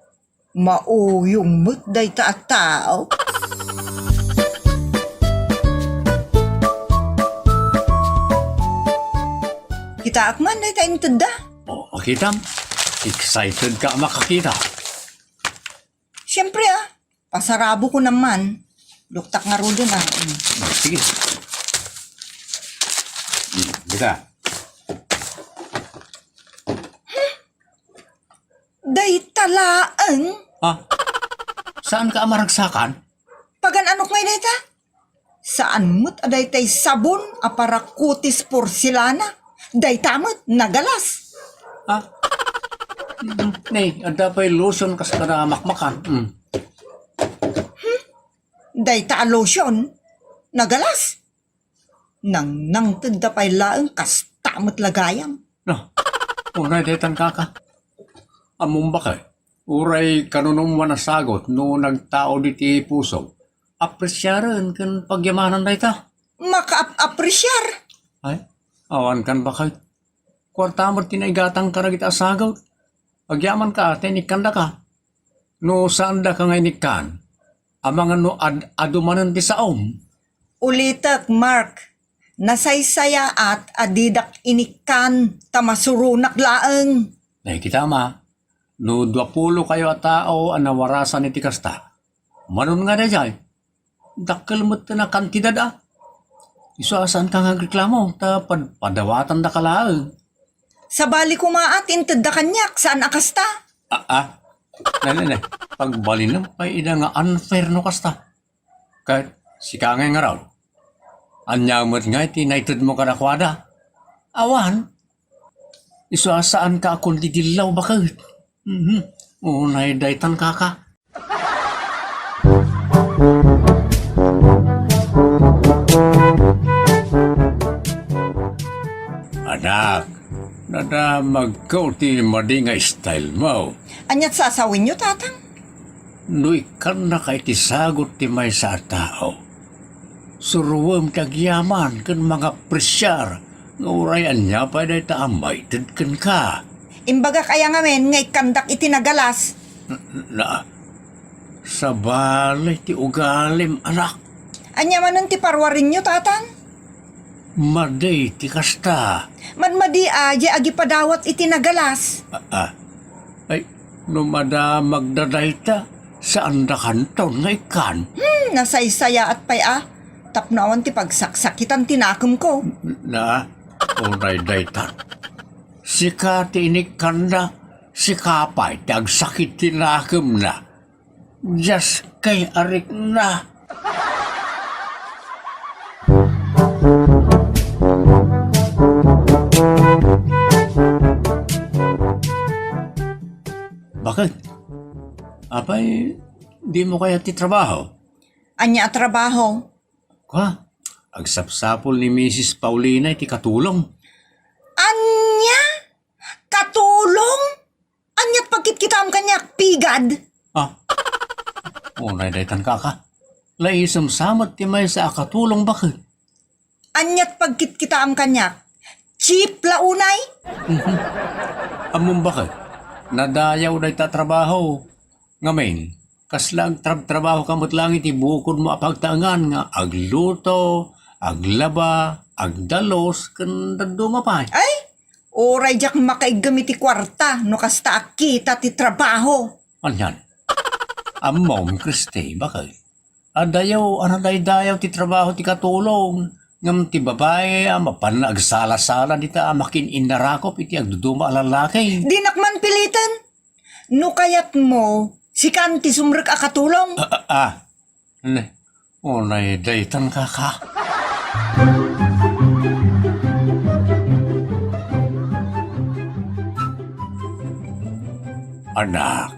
Mauyong met dayta a tao. Kitaak man dayta intedda. O, makitam. Excited ka a makakita. Siyempre, ah. Pasaraboko naman. Luktak ngaruden, ah. Mm. Sige. Mm, dika. Dayta laeng? Ha? Saanka a maragsakan? Pagan-anok ngay dayta? Saan met a daytay sabon a para kutis porselana? Dayta met, nagalas. Ha? Mm, ne, adda pay lotion kas kada makmakan. Mm. Hmm? Dayta a lotion? Nagalas? Nangnangtedda pay laeng kasta. met la gayam. No, unay daytan kaka. Ammom baket, uray kanunom a nasagut no nagtaud iti pusom, apresiaren ken pagyamanan dayta. Makaap-apresiar? Ay, awan kan baket. Kuarta met ti naigatangka dagiti a sagut. Agyamanka ti inikkandaka. No saandaka nga inikkan, amangan no ad-adu manen ti saom. Ulitek, Mark, nasaysayaat a didak inikkan ta masuronak laeng. Nakikita ma, no duapulo kayo a tao a nawarasan iti kasta, manon nga daydiay, dakkel met a kantidad a. Isu a saanka nga agreklamo, ta pad-, padawatandaka laeng. Sabali koma a ti intedda kaniak, saan a kasta? Ah, ah. Ne, ne, ne. Pagbalinem pay ida nga unfair no kasta. Ket sika ngay ngarud, ania met ngay ti naitedmo kadakuada? Awan. Isu a saanka a kundidillaw baket. Mhm. Unay daytan kaka. Anak, nadamagko ti madi nga style mo. Aniat sasawinyo, Tatang? No ikkannaka iti sagut ti maysa a tao, suroem ti agyaman ken mangapresiar nga uray ania pay dayta a maited kenka. Imbagak aya ngamin nga ikkandak iti nagalas? Na, sabali ti ugalim, anak. Ania manen ti parwarinyo, Tatang? Madi ti kasta. Madmadi a, di agipadawat iti nagalas. Ah, ah. Ay, no madamagda dayta, saandakanton nga ikkan. Hmm, nasaysayaat pay a. Tapno awan ti pagsaksakitan ti nakemko. Na, unay dayta. Sika ti inikkanda, sika pay ti agsakit ti nakemna. Dios kay arikna. Baket? Apay, dimo kayat ti trabaho? Ania a trabaho? Kwa, agsapsapul ni Misis Paulina iti katulong. Ania? Katulong? Aniat pagkitkitaam kaniak, pigad? Ah. Unay daytan kaka. Laisemsa met ti maysa a katulong baket. Aniat pagkitkitaam kaniak? Cheap la unay? Mhm. Ammom baket, nadayaw dayta trabaho. Ngamin, kasla agtrabtrabaho ka met laeng iti bukodmo a pagtaengan nga agluto, aglaba, agdalus, ken dadduma pay. Ay, uray diak makaiggem iti kuarta no kasta a kita ti trabaho. Anian? Ammom, Christy, baket? Adayaw a nadaydayaw ti trabaho ti katulong, ngem ti babai a mapan agsala-sala dita a makin-innarakop iti agduduma a lallaki. Dinak man piliten. No kayatmo, sikan ti sumrek a katulong. Ah, ah, ah. Ne, unay daytan kaka. Anak,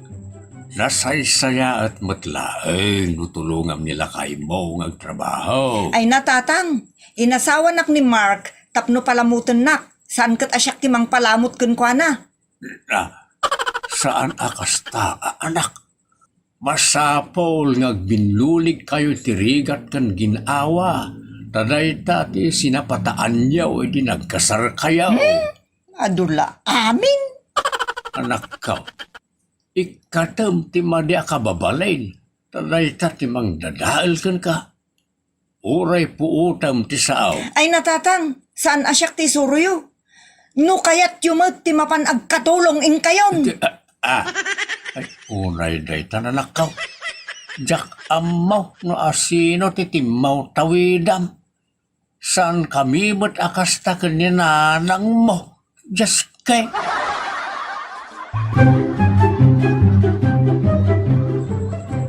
nasaysayaat met laeng no tulongam ni lakaymo nga agtrabaho. Ay na, Tatang, inasawanak ni Mark tapno palamutennak. Saan ket a siak ti mangpalamut kenkuana. Ah, saan a kasta a anak. Masapul nga agbinnuligkayo ti rigat ken gin-awa, ta dayta ti sinapataanyo idi nagkasarkayo. Hmm? Adu la amin? Anakko, ikkatem ti madi a kababalin, ta dayta ti mangdadael kenka. Uray puotem ti sao. Ay na, Tatang, saan a siak ti isuroyo. No kayatyo met ti mapan agkatulong inkayon. Ti, ah, ah. Ay, unay dayta, anakko. Diak ammo no asino ti timmawtawidam. Saankami met a kasta ken ni nanangmo. Dios kay.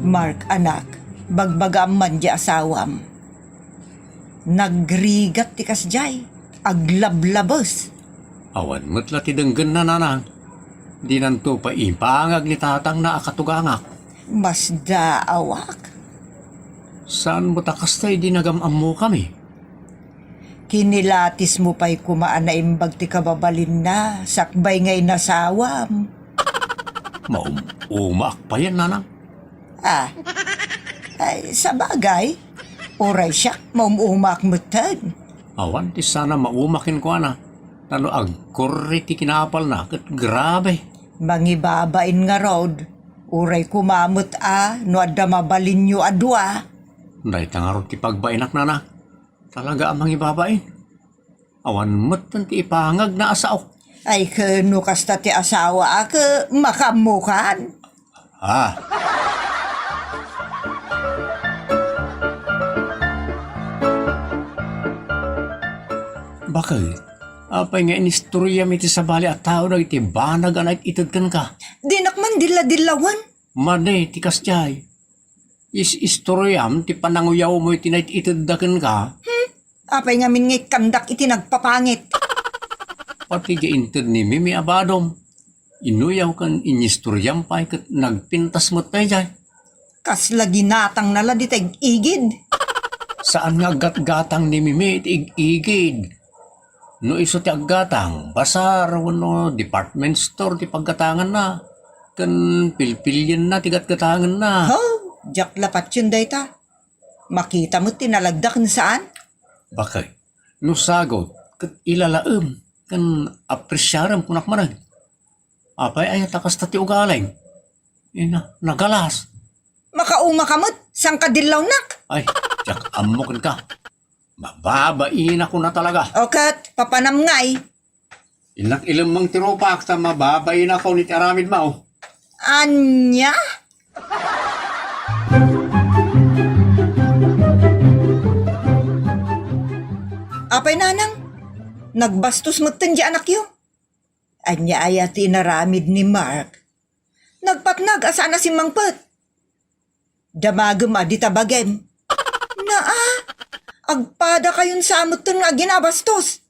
Mark, anak, bagbagaam man di asawam. Nagrigat ti kasdiay, aglablabes. Awan met la ti denggenna, nanang. Dinanto pay ipangag ni tatangna a katugangak. Masdaawak. Saan met a kasta idi nagam-ammokami? Kinilatismo pay koma a naimbag ti kababalinna sakbay nga inasawam. Maum-umaak payen, nanang. Ah, ay, sabagay, uray siak, maum-umaak metten. Awan ti sana mauma kenkuana, ta no agkurre ti kinapalna, ket grabe. Mangibabain ngarud, uray koma met a no adda mabalinyo a dua. Dayta ngarud ti pagbainak, nana. Talaga a mangibabain. Awan metten ti ipangagna a sao. Ay, ken no kasta ti asawaak, makaammokan. Ah. Baket, apay nga inistoriam iti sabali a tao dagiti banag a nait-ited kenka? Dinak man dilla-dillawen. Madi ti kasdiay. Is-istoriam ti pananguyawmo iti nait-itedda kenka. Hmm? Apay ngamin nga ikkandak iti nagpapangit? Pati di inted ni Mimi a badom. Inuyaw ken inistoriam pay ket nagpintas met daydiay. Kasla ginatangna la dita ig-igid. Saan nga aggatgatang ni Mimi iti ig-igid. No isu ti aggatang, basar wenno department store ti paggatanganna, ken pilpilienna ti gatgatangenna. Ho, diak la patien dayta. Makita met ti nalagda ken saan? Bakay, no sagut, ket ilalaem ken apresiarem kunak manen. Apay aya ta kasta ti ugalim? Ina, nagalas. Makauma ka met, saan ka dillawnak? Ay, diak ammo kenka. Mababainak una talaga. O ket, papanam ngay. Innak ilemmeng ti rupak ta mababainak iti aramidmo. Ania? Apay nanang, nagbastos metten di anakyo? Ania aya ti inaramid ni Mark? Nagpatnag a saan a simmangpet. Damagem a dita bagim. Naa, agpadakayon sa metten nga aginabastos.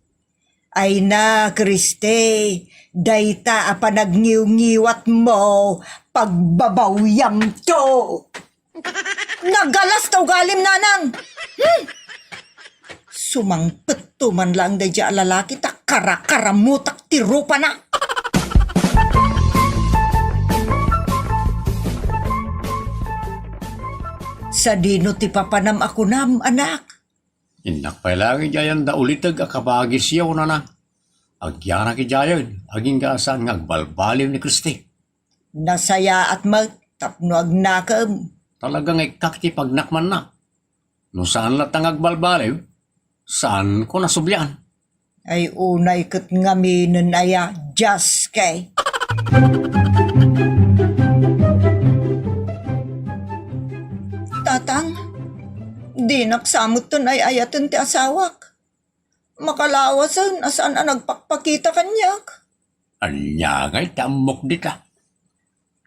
Ay na, Kriste, dayta a panagniwngiwatmo, pagbabawyamto. Nagalas ta ugalim, nanang. Hmm. Sumangpetto man laeng daydiay a lalaki ta karakaramutak ti rupana. Sadino ti papanam a kunam, anak? Innak pay laeng idiayen da uliteg a kabagis yo, nana. Agyanak idiayen, agingga a saan nga agbalbaliw ni Kristi. Nasayaat met tapno agnakem. Talaga nga ikkak ti pagnakmanna. No saan latta nga agbalbaliw, saanko nasublian. Ay unay ket ngaminen aya, Jaske. Tatang, dinak sa metten ay-ayaten ti asawak. Makalawasen a saan a nagpakpakita kaniak. Ania ngay ti ammok dita?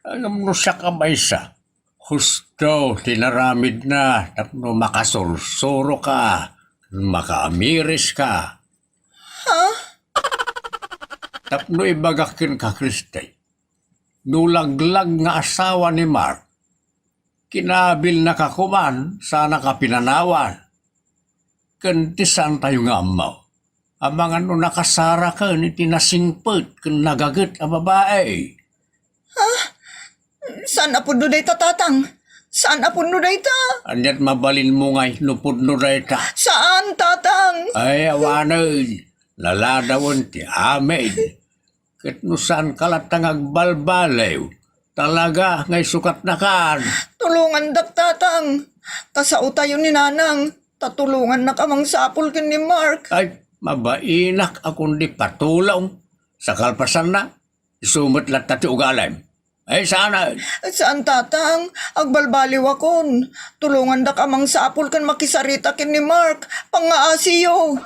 Ngem no siak a maysa, husto ti naramidna tapno makasursuroka, makaamiriska. Ha? Tapno ibagak kenka, Kriste, no laglag nga asawa ni Mark, kinabilnaka koman, saanaka pinanawan. Ken ti saantayo nga ammo, amangan no nakasaraken iti nasingpet ken nagaget a babai. Ha? Saan a pudno dayta, Tatang? Saan a pudno dayta? Aniat mabalinmo ngay no pudno dayta? Saan, Tatang? Ay, awanen. Laladawen ti amin. Ket no saanka latta nga agbalbaliw, talaga nga isukatnakan. Tulongandak, Tatang. Kasaotayo ni Nanang, ta tulongannak a mangsapul ken ni Mark. Ay, mabainak a kundi patulong. Sa kalpasanna, isu met latta ti ugalim. Ay, saan a? Saan, Tatang. Agbalbaliwakon. Tulongandak a mangsapul ken makisarita ken ni Mark. Pangngaasiyo.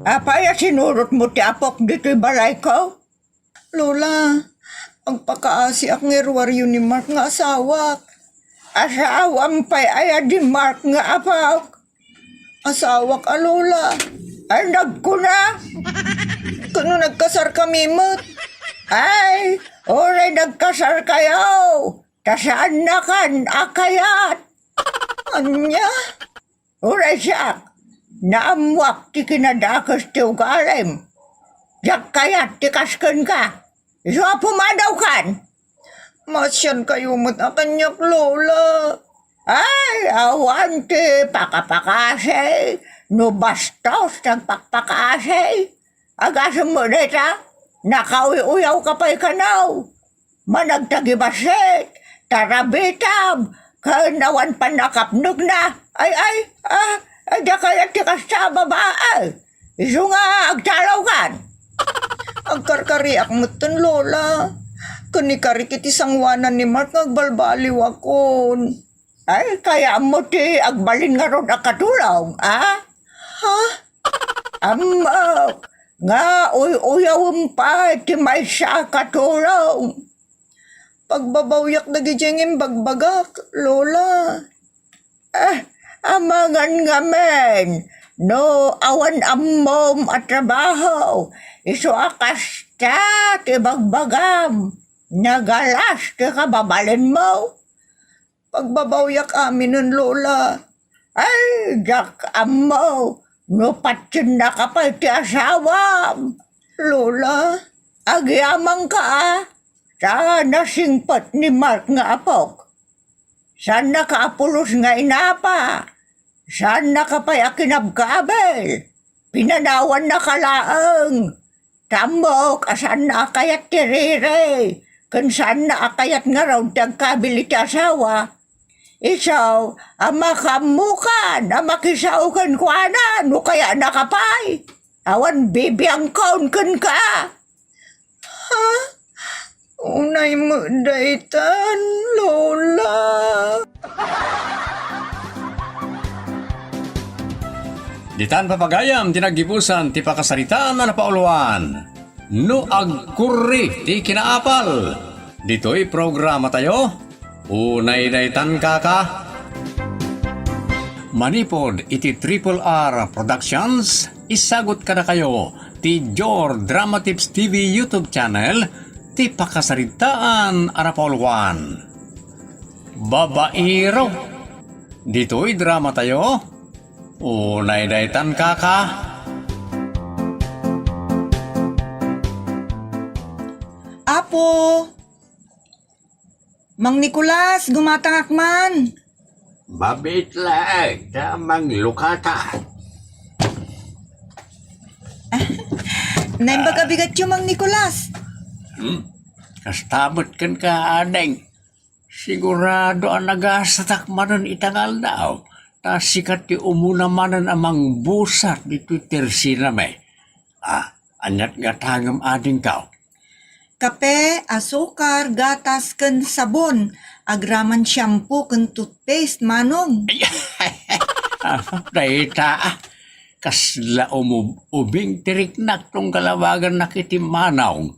Apay a sinurotmo ti apok ditoy balayko? Lola, agpakaasiak nga iruaryo ni Mark nga asawak. Asawam pay aya di Mark nga apok? Asawak a, Lola. Ay, nagkuna. Ken no nagkasarkami met, Ay, uray nagkasarkayo, ta saannakan a kayat. Ania? Uray siak, naammoak ti kinadakes ti ugalim. Diak kayat ti kas kenka. Isu a pumanawkan. Maasiankayo met a kaniak, Lola. Ay, awan ti pakapakasi, no bastos ti agpakpakasi. Agasem met dayta, nakauy-uyawka pay kano. Managtagibassit, tarabitab, ken awan pannakapnekna. Ay, ay, ah, adda kayat ti kasta a babae. Isu nga agtalawkan. Agkarkariak metten, Lola. Ken ikarik iti sangoanan ni Mark nga agbalbaliwakon. Ay, kayatmo ti agbalin ngarud a katulong, a? Ha? Ammok nga uy-uyawem pay ti maysa a katulong. Pagbabawyak dagiti ngimbagbaga, Lola. Ah, amangan ngamin, no awan ammom a trabaho, isu a kasta ti bagbagam, nagalas ti kababalinmo. Pagbabawyak aminen, Lola. Ay, diak ammo no patiennaka pay ti asawam. Lola, agyamankaka, a. Ta nasingpet ni Mark nga apok. Saannaka a pulos nga inapa. Saannaka pay a kinabkabil. Pinanawannaka laeng. Ta ammok a saanna a kayat ti riri, ken saanna a kayat ngarud ti agkabil iti asawa. Isu a makaammokan a makisao kenkuana no kayaanaka pay. Awan bibiangkon kenka. Ha? Unay met daytan, Lola. Ditan papagayam ti naggibusan ti pakasaritaan a napauluan. No agkurri ti kinaapal. Ditoy programatayo, Unay Daytan Kaka. Manipud iti Triple R Productions, isagut kadakayo ti Jor Drama Tips T V YouTube channel ti pakasaritaan a napauluan. Babaero. Ditoy dramatayo, Unay Daytan Kaka. Apo! Mang Nicolas, gumatangak man. Mabiit laeng ta manglukata. Naimbag a bigatyo, Mang Nicolas. Hmm? Kasta met kenka, ading. Sigurado a nagasatak manen ita nga aldaw. Ta sika ti umuna manen a mangbusat ditoy tersinami. Ah, aniat gatangem, adingko? Kape, asukar, gatas, ken sabon. Agraman shampoo ken toothpaste, Manong. Ay, ah, dayta, ah. Kasla umub-, ubing ti riknak tunggal awagannak iti Manong.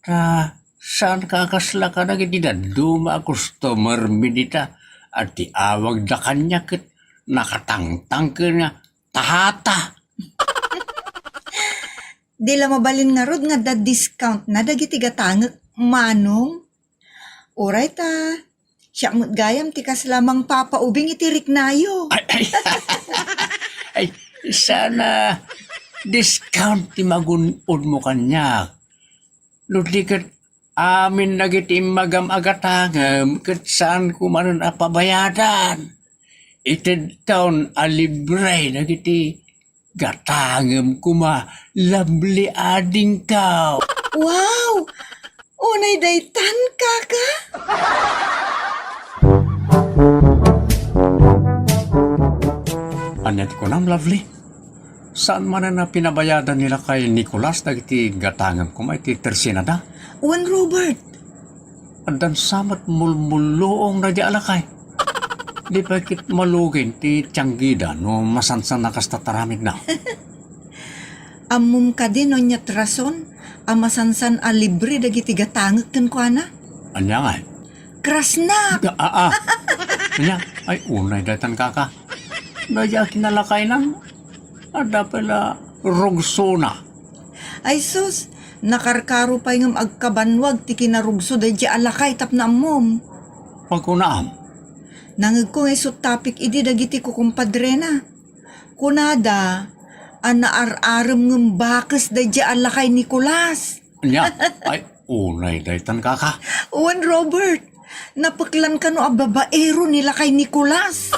Ta, saan ka kasla kadagiti dadduma a customer mi dita, a ti awagda kaniak ket nakatangtang ken nga, tahata. Di la mabalin ngarud nga adda discount na dagiti gatangek, Manong. Uray ta, siak met gayam ti kasla mangpapaubing iti riknayo. Ay, ay, ay, sana discount ti magun-odmo kaniak. No di ket amin dagiti immagam a gatangem ket saanko manen a pabayadan. Itedkon a libre dagiti gatangem koma, Lovely, adingko. Wow! Unay daytan, kaka? Ania ti kunam, Lovely? Saan manen a pinabayadan ni lakay Nicolas dagiti gatangem koma iti tersinada? Wen, Robert. Addan sa met mulmulluong daydi a lakay. Di pay ket malugin ti tianggida no masansan a kasta taramidna. Ammom kadi no aniat rason a masansan a libre dagiti gatangek kenkuana? Ania ngay? Krasnak! Ah, ah, ah. Ania? Ay, unay daytan, kaka. Daydi a kinalakaynan. Adda pay la rugsona. Ay sus, Nakarkaro pay ngem agkabanwag ti kinarugso daydiay a lakay tapno ammom. Pakunam? Nangegko nga isu topic idi dagiti kukumpadrena. Kunada a naar-arem ngem bakes daydiay a lakay Nicolas. Ania? Ay, unay daytan, kaka. Wen, Robert, napeklan kano a babaero ni lakay Nicolas.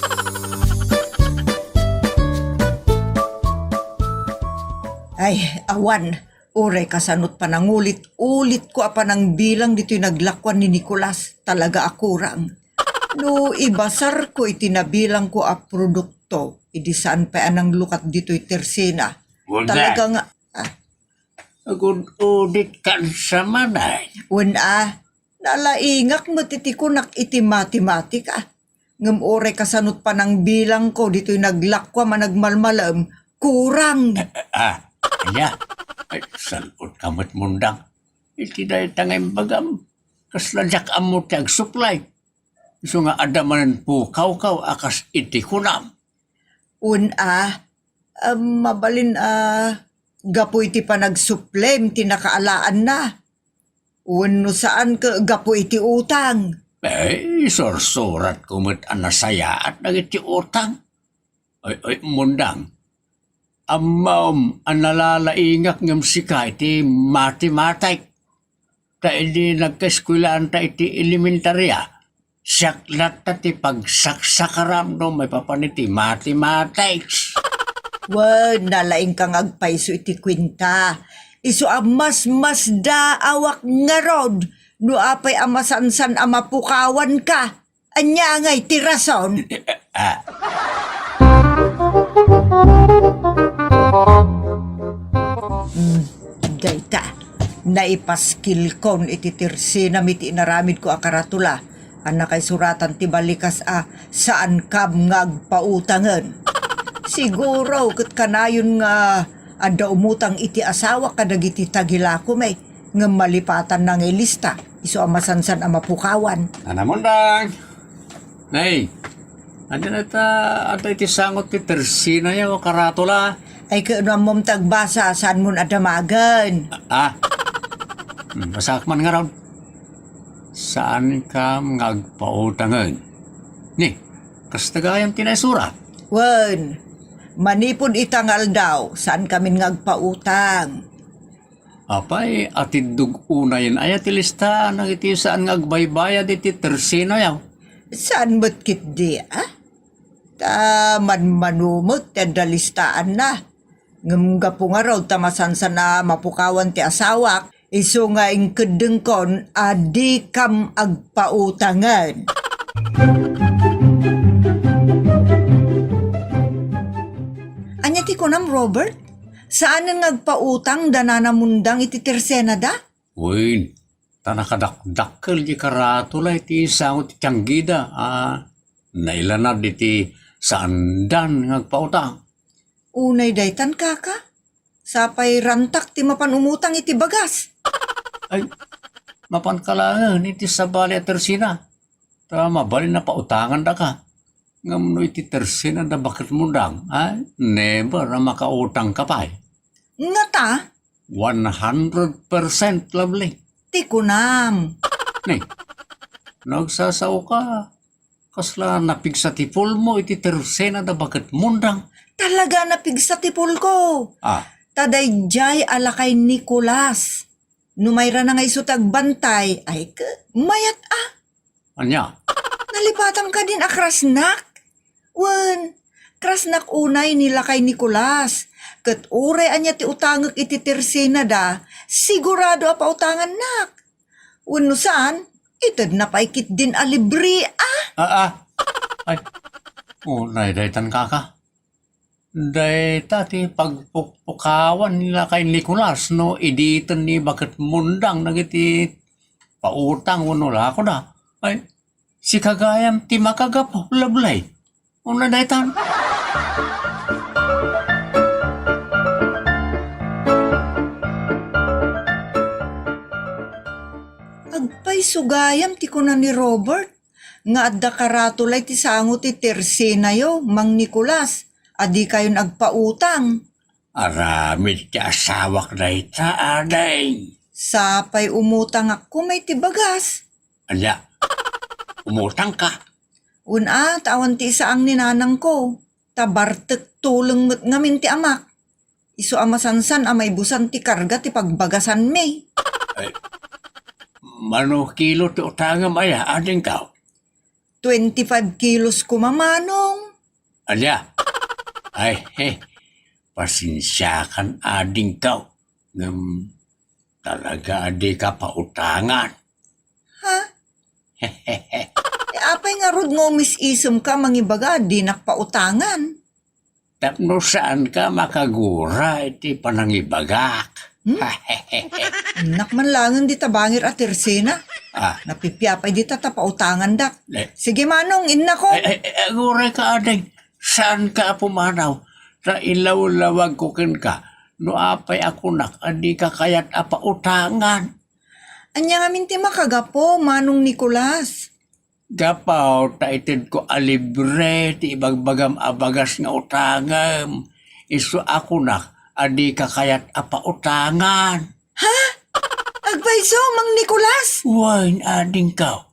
Ay, awan. Uray kasanot panangulit-ulitko a panangbilang ditoy naglakuan ni Nicolas, talaga a kurang. No ibasarko iti nabilangko a produkto, idi saan pay a nanglukat ditoy tersena. Wala. Talaga nga, ah. Agud-udit ka sa manay. Wen a, nalaingak met iti kunak iti matematik a. Ngem uray kasanot panangbilangko ditoy naglakuam a nagmalmalem, kurang. Ah, ania? Ay, sal-ot ka met, Mundang. Iti dayta nga imbagam, kasla diak ammo ti agsuplay. Isu nga adda manen pukawkaw a kas iti kunam. Wen a, ah, mabalin a gapu iti panagsuplem ti nakaalaanna. Wenno saan ket gapu iti utang? Eh, isursuratko met a nasayaat dagiti utang. Ay, ay, Mundang, ammom a nalalaingak ngem sika iti matematik. Ta idi nagkaeskuelaanta iti elementaria, siak latta ti pagsaksakaram no maipapan iti mathematics. Wen, nalaingka nga agpayso iti kuenta. Isu a masmasdaawak ngarud no apay a masansan a mapukawanka. Ania ngay ti rason? Ah. Hmm, dayta, naipaskilkon iti tersenam iti inaramidko a karatula a nakaisuratan ti balikas a saankam nga agpautangen. Siguro ket kanayon nga adda umutang iti asawak kadagiti tagilakumi, ngem malipatanna nga ilista, isu a masansan a mapukawan. Nanamundang! Nay, adda na ta, adda iti sangot ti tersenayo a karatula. Ay, ket no ammom ti agbasa, saanmon a damagen. Ah, ah. Hmm, basaak man ngarud. Saankam nga agpautangen. Ni, kasta gayam ti naisurat. Wen, manipud ita nga aldaw, saankamin nga agpautang. Apay, atiddog unayen aya ti listaan dagiti saan nga agbaybayad iti tersenayo? Saan met ketdi, a? Ta manmano met ti adda listaanna. Ngem gapu ngarud ta masansan a mapukawan ti asawak, isu nga inkeddengkon a dikam agpautangen. Ania ti kunam, Robert? Saanen nga agpautang da Nanamundang iti tersenada? Wen, ta nakadakdakkel ti karatula iti sango ti tianggida a nailanad iti saandan nga agpautang. Unay daytan, kaka? Sapay rantak ti mapan umutang iti bagas. Ay, mapanka laengen iti sabali a tersena. Ta mabalin a pautangandaka. Ngem no iti tersenada baketmondang, ay, never a makautangka pay. Ngata? One hundred percent, Lovely. Ti kunam. Ni, nagsasaoka. Kasla napigsa ti pulmo iti tersenada baketmondang. Talaga napigsa ti pulko. Ah. Ta daydiay a lakay Nicolas. No mayrana nga isu ti agbantay, ay ke, mayat a. Ania? Nalipatan kadin a krasnak? Wen, krasnak unay ni lakay Nicolas. Ket uray ania ti utangek iti tersenada, sigurado a pautangannak. Wenno saan, itedna pay ketdin a libre a. Ah, ah. Ay, unay daytan, kaka. Dayta ti pagpukpukawan ni lakay Nicolas no iditen ni baketmondang dagiti pautang wenno lakoda. Ay, sika gayam ti makagapu, Lovely. Unay daytan. Agpayso gayam ti kuna ni Robert nga adda karatula iti sango ti tersenayo, Mang Nicolas, a dikayon agpautang. Aramid ti asawak dayta, ading. Sapay umutangakko may ti bagas. Ania? Umutangka? Wen a, ta awan ti isaang ni nanangko. Ta bartek tuleng met ngamin ti amak. Isu a masansan a maibusan ti karga ti pagbagasanmi. Ay, mano kilo ti utangem aya, adingko? Twenty-five kilos koma, manong. Ania? Ay, he, pasensiakan, adingko. Ngem talaga a dika pautangan. Ha? Eh, apay ngarud nga umis-isemka a mangibaga a dinak pautangan? Tapno saanka makagura iti panangibagak. Hmm? Innak man laengen dita bangir a tersena. Ah. Napipiapay dita ta pautangandak. Eh. Sige, manong, innako. Ay, ay, ay, agurayka, ading. Saanka a pumanaw. Ta ilawlawagko kenka no apay a kunak a dika kayat a pautangan. Ania ngamin ti makagapu, Manong Nicolas? Gapu ta itedko a libre ti ibagbagam a bagas nga utangem, isu a kunak a dika kayat a pautangan. Ha? Agpayso, Mang Nicolas? Wen, adingko.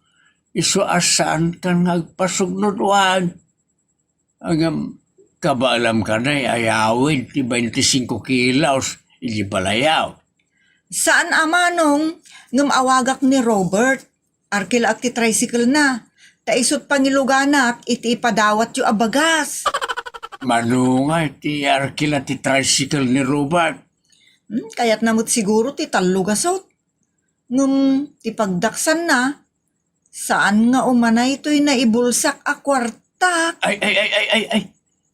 Isu a saankan nga agpasugnod, wen. Ngem, kabaelam kadi a yawid ti baintisingko kilos iti balayaw. Saan a manong, ngem awagak ni Robert. Arkilaak ti tricycle na. Ta isut' pangiluganak iti ipadawatyo a bagas. Mano ngay ti arkila ti tricycle ni Robert? Hmm, kayatna met siguro ti tallo gasut. Ngem ti pagdaksanna, saan nga umanay toy naibulsak a kuartak. Ay, ay, ay, ay, ay, ay.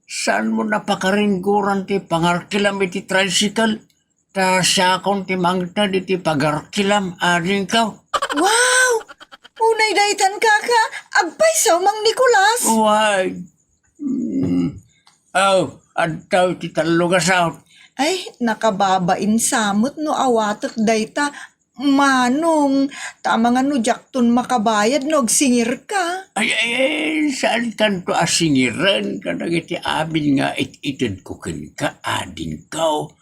Saanmo napakaringgoran ti pangarkilam iti tricycle? Ta siakon ti mangted iti pagarkilam, adingko. Wow! Unay daytan, kaka. Agpayso, Mang Nicolas. Way. Mm. Aw, adtoy ti tallo gasut. Ay, nakababain sa met no awatek dayta. Manong, ta amangan no diakton makabayad no agsingirka. Ay, ay, ay, saankanto a singiren kadagiti amin nga it-itedko kenka, adingko.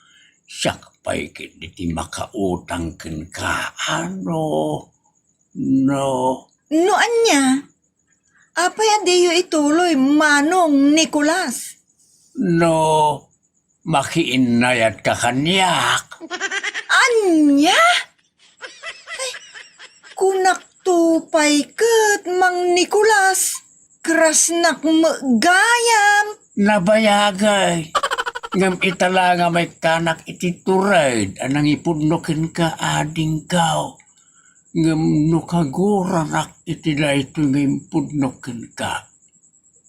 Siak pay ketdi ti makautang kenka, ano? No. No ania? Apay a diyo ituloy, Manong Nicolas? No makiinnayatka kaniak. Ania? Ay, kunakto pay ket, Mang Nicolas, krasnak met gayam. Nabayagay. Ngem ita la nga maikkanak iti tured a nangipudno kenka, adingko. Ngem no kaguranak iti daytoy nga impudno kenka,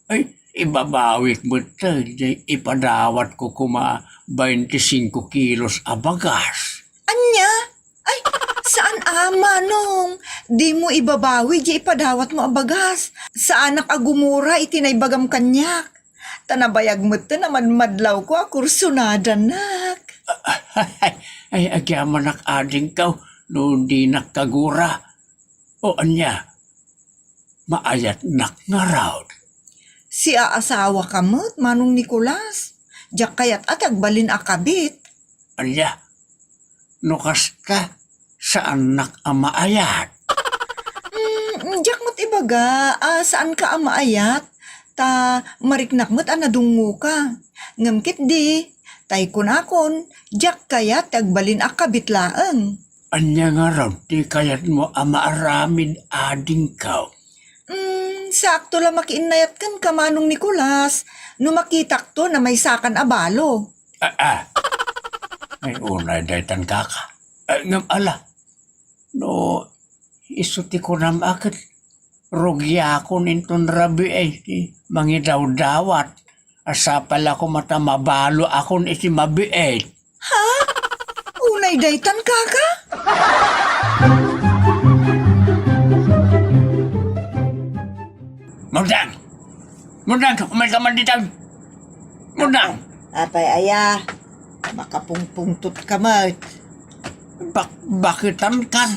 ay, ibabawik met ti ipadawatko koma baintisingko kilos a bagas. Ania? Ay, saan a, Manong. Dimo ibabawi di ipadawatmo a bagas. Saanak a gumura iti naibagam kaniak. Ta nabayag met ti namadmadlawko a kursonadanak. Ay, agyamanak, adingko, no dinak kagura. O ania, maayatnak ngarud? Siaasawaka met, Manong Nicolas. Diak kayat a ti agbalin a kabit. Ania, no kasta, saannak a maayat. Mm, diak met ibaga a saanka a maayat, ta mariknak met a nadungngoka. Ngem ketdi, tay kunakon, diak kayat ti agbalin a kabit laeng. Ania ngarud ti kayatmo a maaramid, adingko? Mm, saakto la makiinnayat kenka, Manong Nicolas, no makitakto a maysakan a balo. Ah, ah. Ay, unay daytan, kaka. Ay, ngem ala, no isu ti kunam a ket rugiakon inton rabii ti mangidawdawat. A sapay la koma ta mabaloakon iti mabiit. Ha? Unay daytan, kaka? Mundang! Mundang! Umayka man ditoy! Mundang! Apay aya, makapungpungtotka met. Bak-, bakitankan.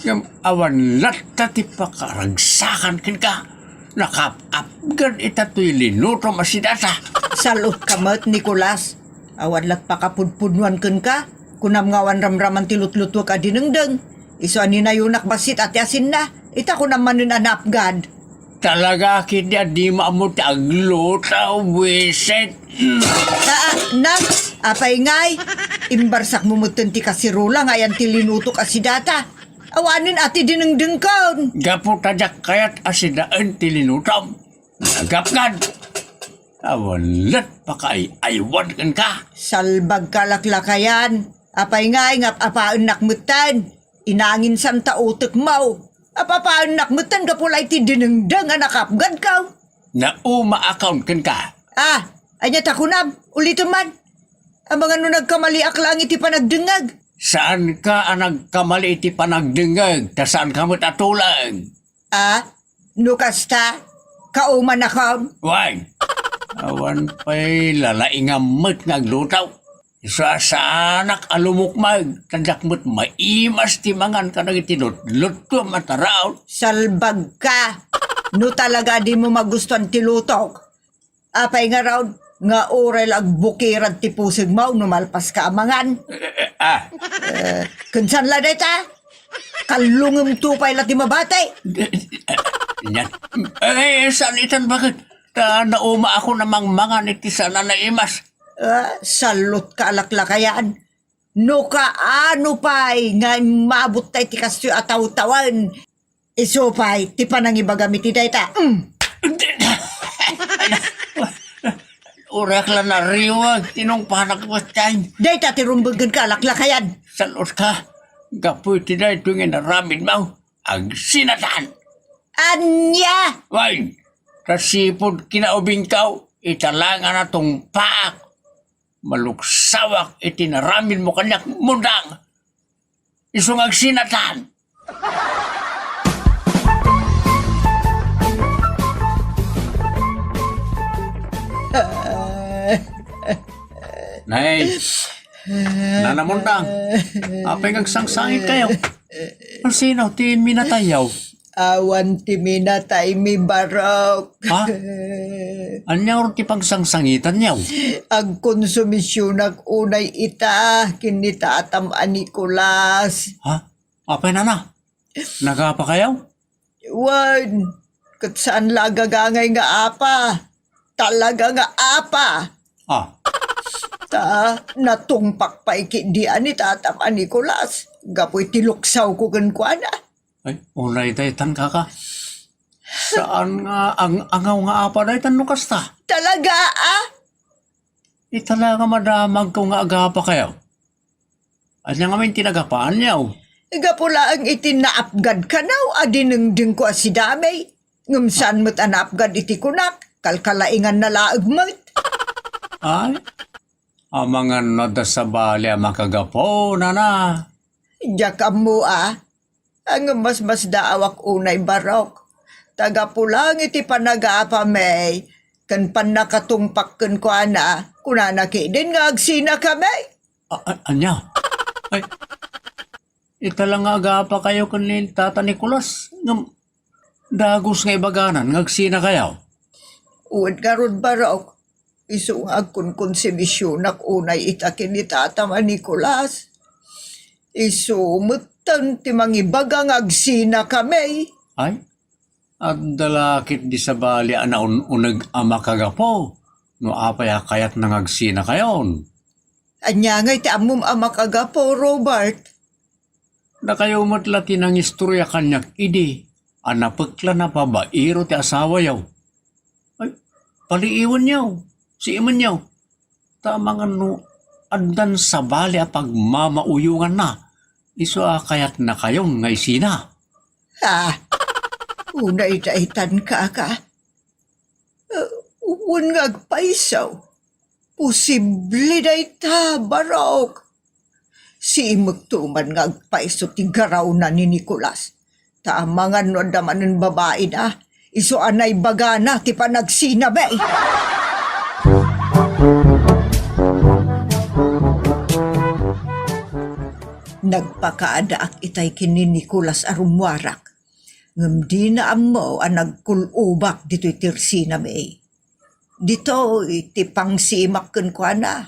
Ngem awan latta ti pakaragsakan kenka. Nakap-apged ita toy linutom a sidasa. Sal-otka met, Nicolas. Awan la't pakapudpudnoan kenka. Kunam nga awan ramraman ti lutlutuek a dinengdeng. Isu a ninayonak bassit a ti asinna. Ita kunam manen a naapgad. Talaga ketdi a dimo ammo ti agluto, buisit. Aa, na, apay ngay? Imbarsakmo metten ti kasirula nga ayan ti linutok a sidata. Awanen a ti dinengdengkon. Gapu ta diak kayat a sidaen ti linutom. Nagapgad. Awan la't pakaay-aywan kenka. Salbagka, laklakayan. Apay ngay nga apaennak metten? Inanginsan ta utekmo. Apapaennak metten gapu la iti dinengdeng a nakaapgadko. Naumaakon kenka. Ah, ania ta kunam? Ulitem man. Amangan no nagkamaliak laeng iti panagdengngeg. Saanka a nagkamali iti panagdengngeg, ta saanka met a tuleng. Ah, no kasta, kaumanakon. Wen, awan pay lalaingam met nga agluto. Isu a saanak a lumukmeg, ta diak met maimas ti mangan kadagiti lutluttuam a taraon. Salbagka! No talaga dimo magustuan ti lutok, apay ngarud nga uray la agbukirad ti pusegmo no malpaska a mangan? Eh, eh, ah. Eh, ken saan la dayta? Kalungemto pay la ti mabati. Nia. Eh, saan itan, baket? Ta naumaakon a mangmangan iti saan a naimas. Ah, sallotka, laklakayan. No kaano pay nga immabutta iti kastoy a tawtawen, isu pay ti panangibagam iti dayta. Mm. Uray ak la nariwag, tinungpanak metten. Dayta ti rumbenggenka, laklakayan. Sallotka, gapu iti daytoy nga inaramidmo, agsinatan. Ania? Wen, ta sipud kinaubingko, ita la nga natungpaak. Maluksawak iti naramidmo kaniak, Mundang. Isu nga agsinatan. Nay, Nana Mundang, apay nga agsangsangit kayo? Sino ti minatayyo? Awan ti minataymi, Barok. Ha? Ania ngarud ti pagsangsangitanyo? Agkonsumisionak unay ita ken ni tatam a Nicolas. Ha? Apay, nana? Nagapa kayo? Wen, ket saan la a gagangay nga apa. Talaga nga apa. Ah. Ta, natungpak pay ketdi a ni tatam a Nicolas gapu iti luksawko kenkuana. Ay, unay daytan, kaka. Saan nga ang-angaw nga apa daytan no kasta? Talaga, ah? Ita la nga madamagko nga agapa kayo. Ania ngamin ti nagapaanyo? Gapu laeng iti naapgad kanaw a dinengdengko a si Damay. Ngem saan met a naapgad iti kunak, kalkalainganna laeng met. Ay, amangan no adda sabali a makagapu, nana. Diak ammo a. Ngem masmasdaawak unay, Barok. Ta gapu laeng iti panagapami ken pannakatungpak kenkuana, kunana ketdin nga agsinakami. A-, a-, ania? Ay, ita la nga agapa kayo ken ni Tata Nicolas, ngem dagus nga ibaganan nga agsinakayo. Wen ngarud, Barok, isu nga agkonkonsumisionak unay ita ken ni Tatam a Nicolas. Isu metten ti mangibaga nga agsinakami. Ay, adda la ketdi sabali a naun-uneg a makagapu no apay a kayatna nga agsinakayon. Ania ngay ti ammom a makagapu, Robert? Dakayo met la ti nangistoria kaniak idi a napeklan a babaero ti asawayo. Ay, paliiwenyo, siimenyo. Ta amangan no addan sabali a pagmamauyonganna, isu a kayatnakayon nga isina. Ah, unay daytan, kaka. Eh, wen nga agpayso, posible dayta, Barok. Siimekto man nga agpayso ti garawna ni Nicolas. Ta amangan no adda manen babaina, isu a naibagana ti panagsinami. Nagpakaadaak itay ken ni Nicolas a rummuarak. Ngem dina ammo a nagkul-obak ditoy ti ersinami. Ditoy ti pangsiimak kenkuana.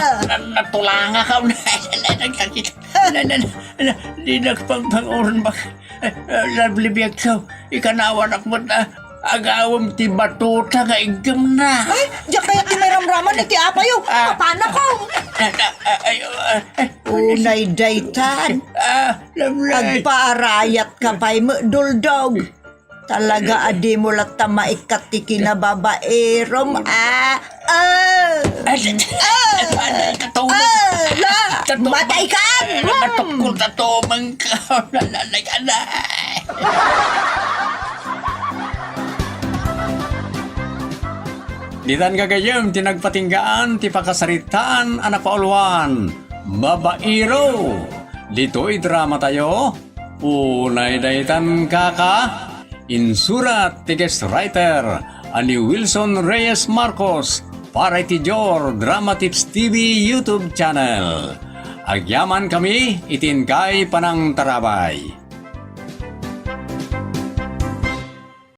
Ah. Na-, natulangak. Na-, na-, na-, di nagpangpanguran bak-, eh, eh, lovely biag ko. Ikanawanak met, ah, agawem ti batuta nga iggemna. Ay, diak kayat ti mairamraman iti apayo. Ah. Apanakon. Ah, ah, ah, ay, ah, eh, Unay daytan. Ah, lovely. Agpaarayat ka pay met, Duldog. Talaga a dimo latta maikkat ti kinababairom, ah. Ah. Ay, ah, ay, katulog. Ah, la, katulog. Matay ka! Ay, natukol, katulog ka. Nanay ka na. Ditan gagayyem ti nagpatinggaan ti pakasaritaan a napauluan, Babairo. Ditoy drama tayo, Unay Daytan Kaka, insurat ti guest writer a ni Wilson Reyes Marcos, para iti Jor Drama Tips T V YouTube channel. Agyamankami iti inkay panangtarabay.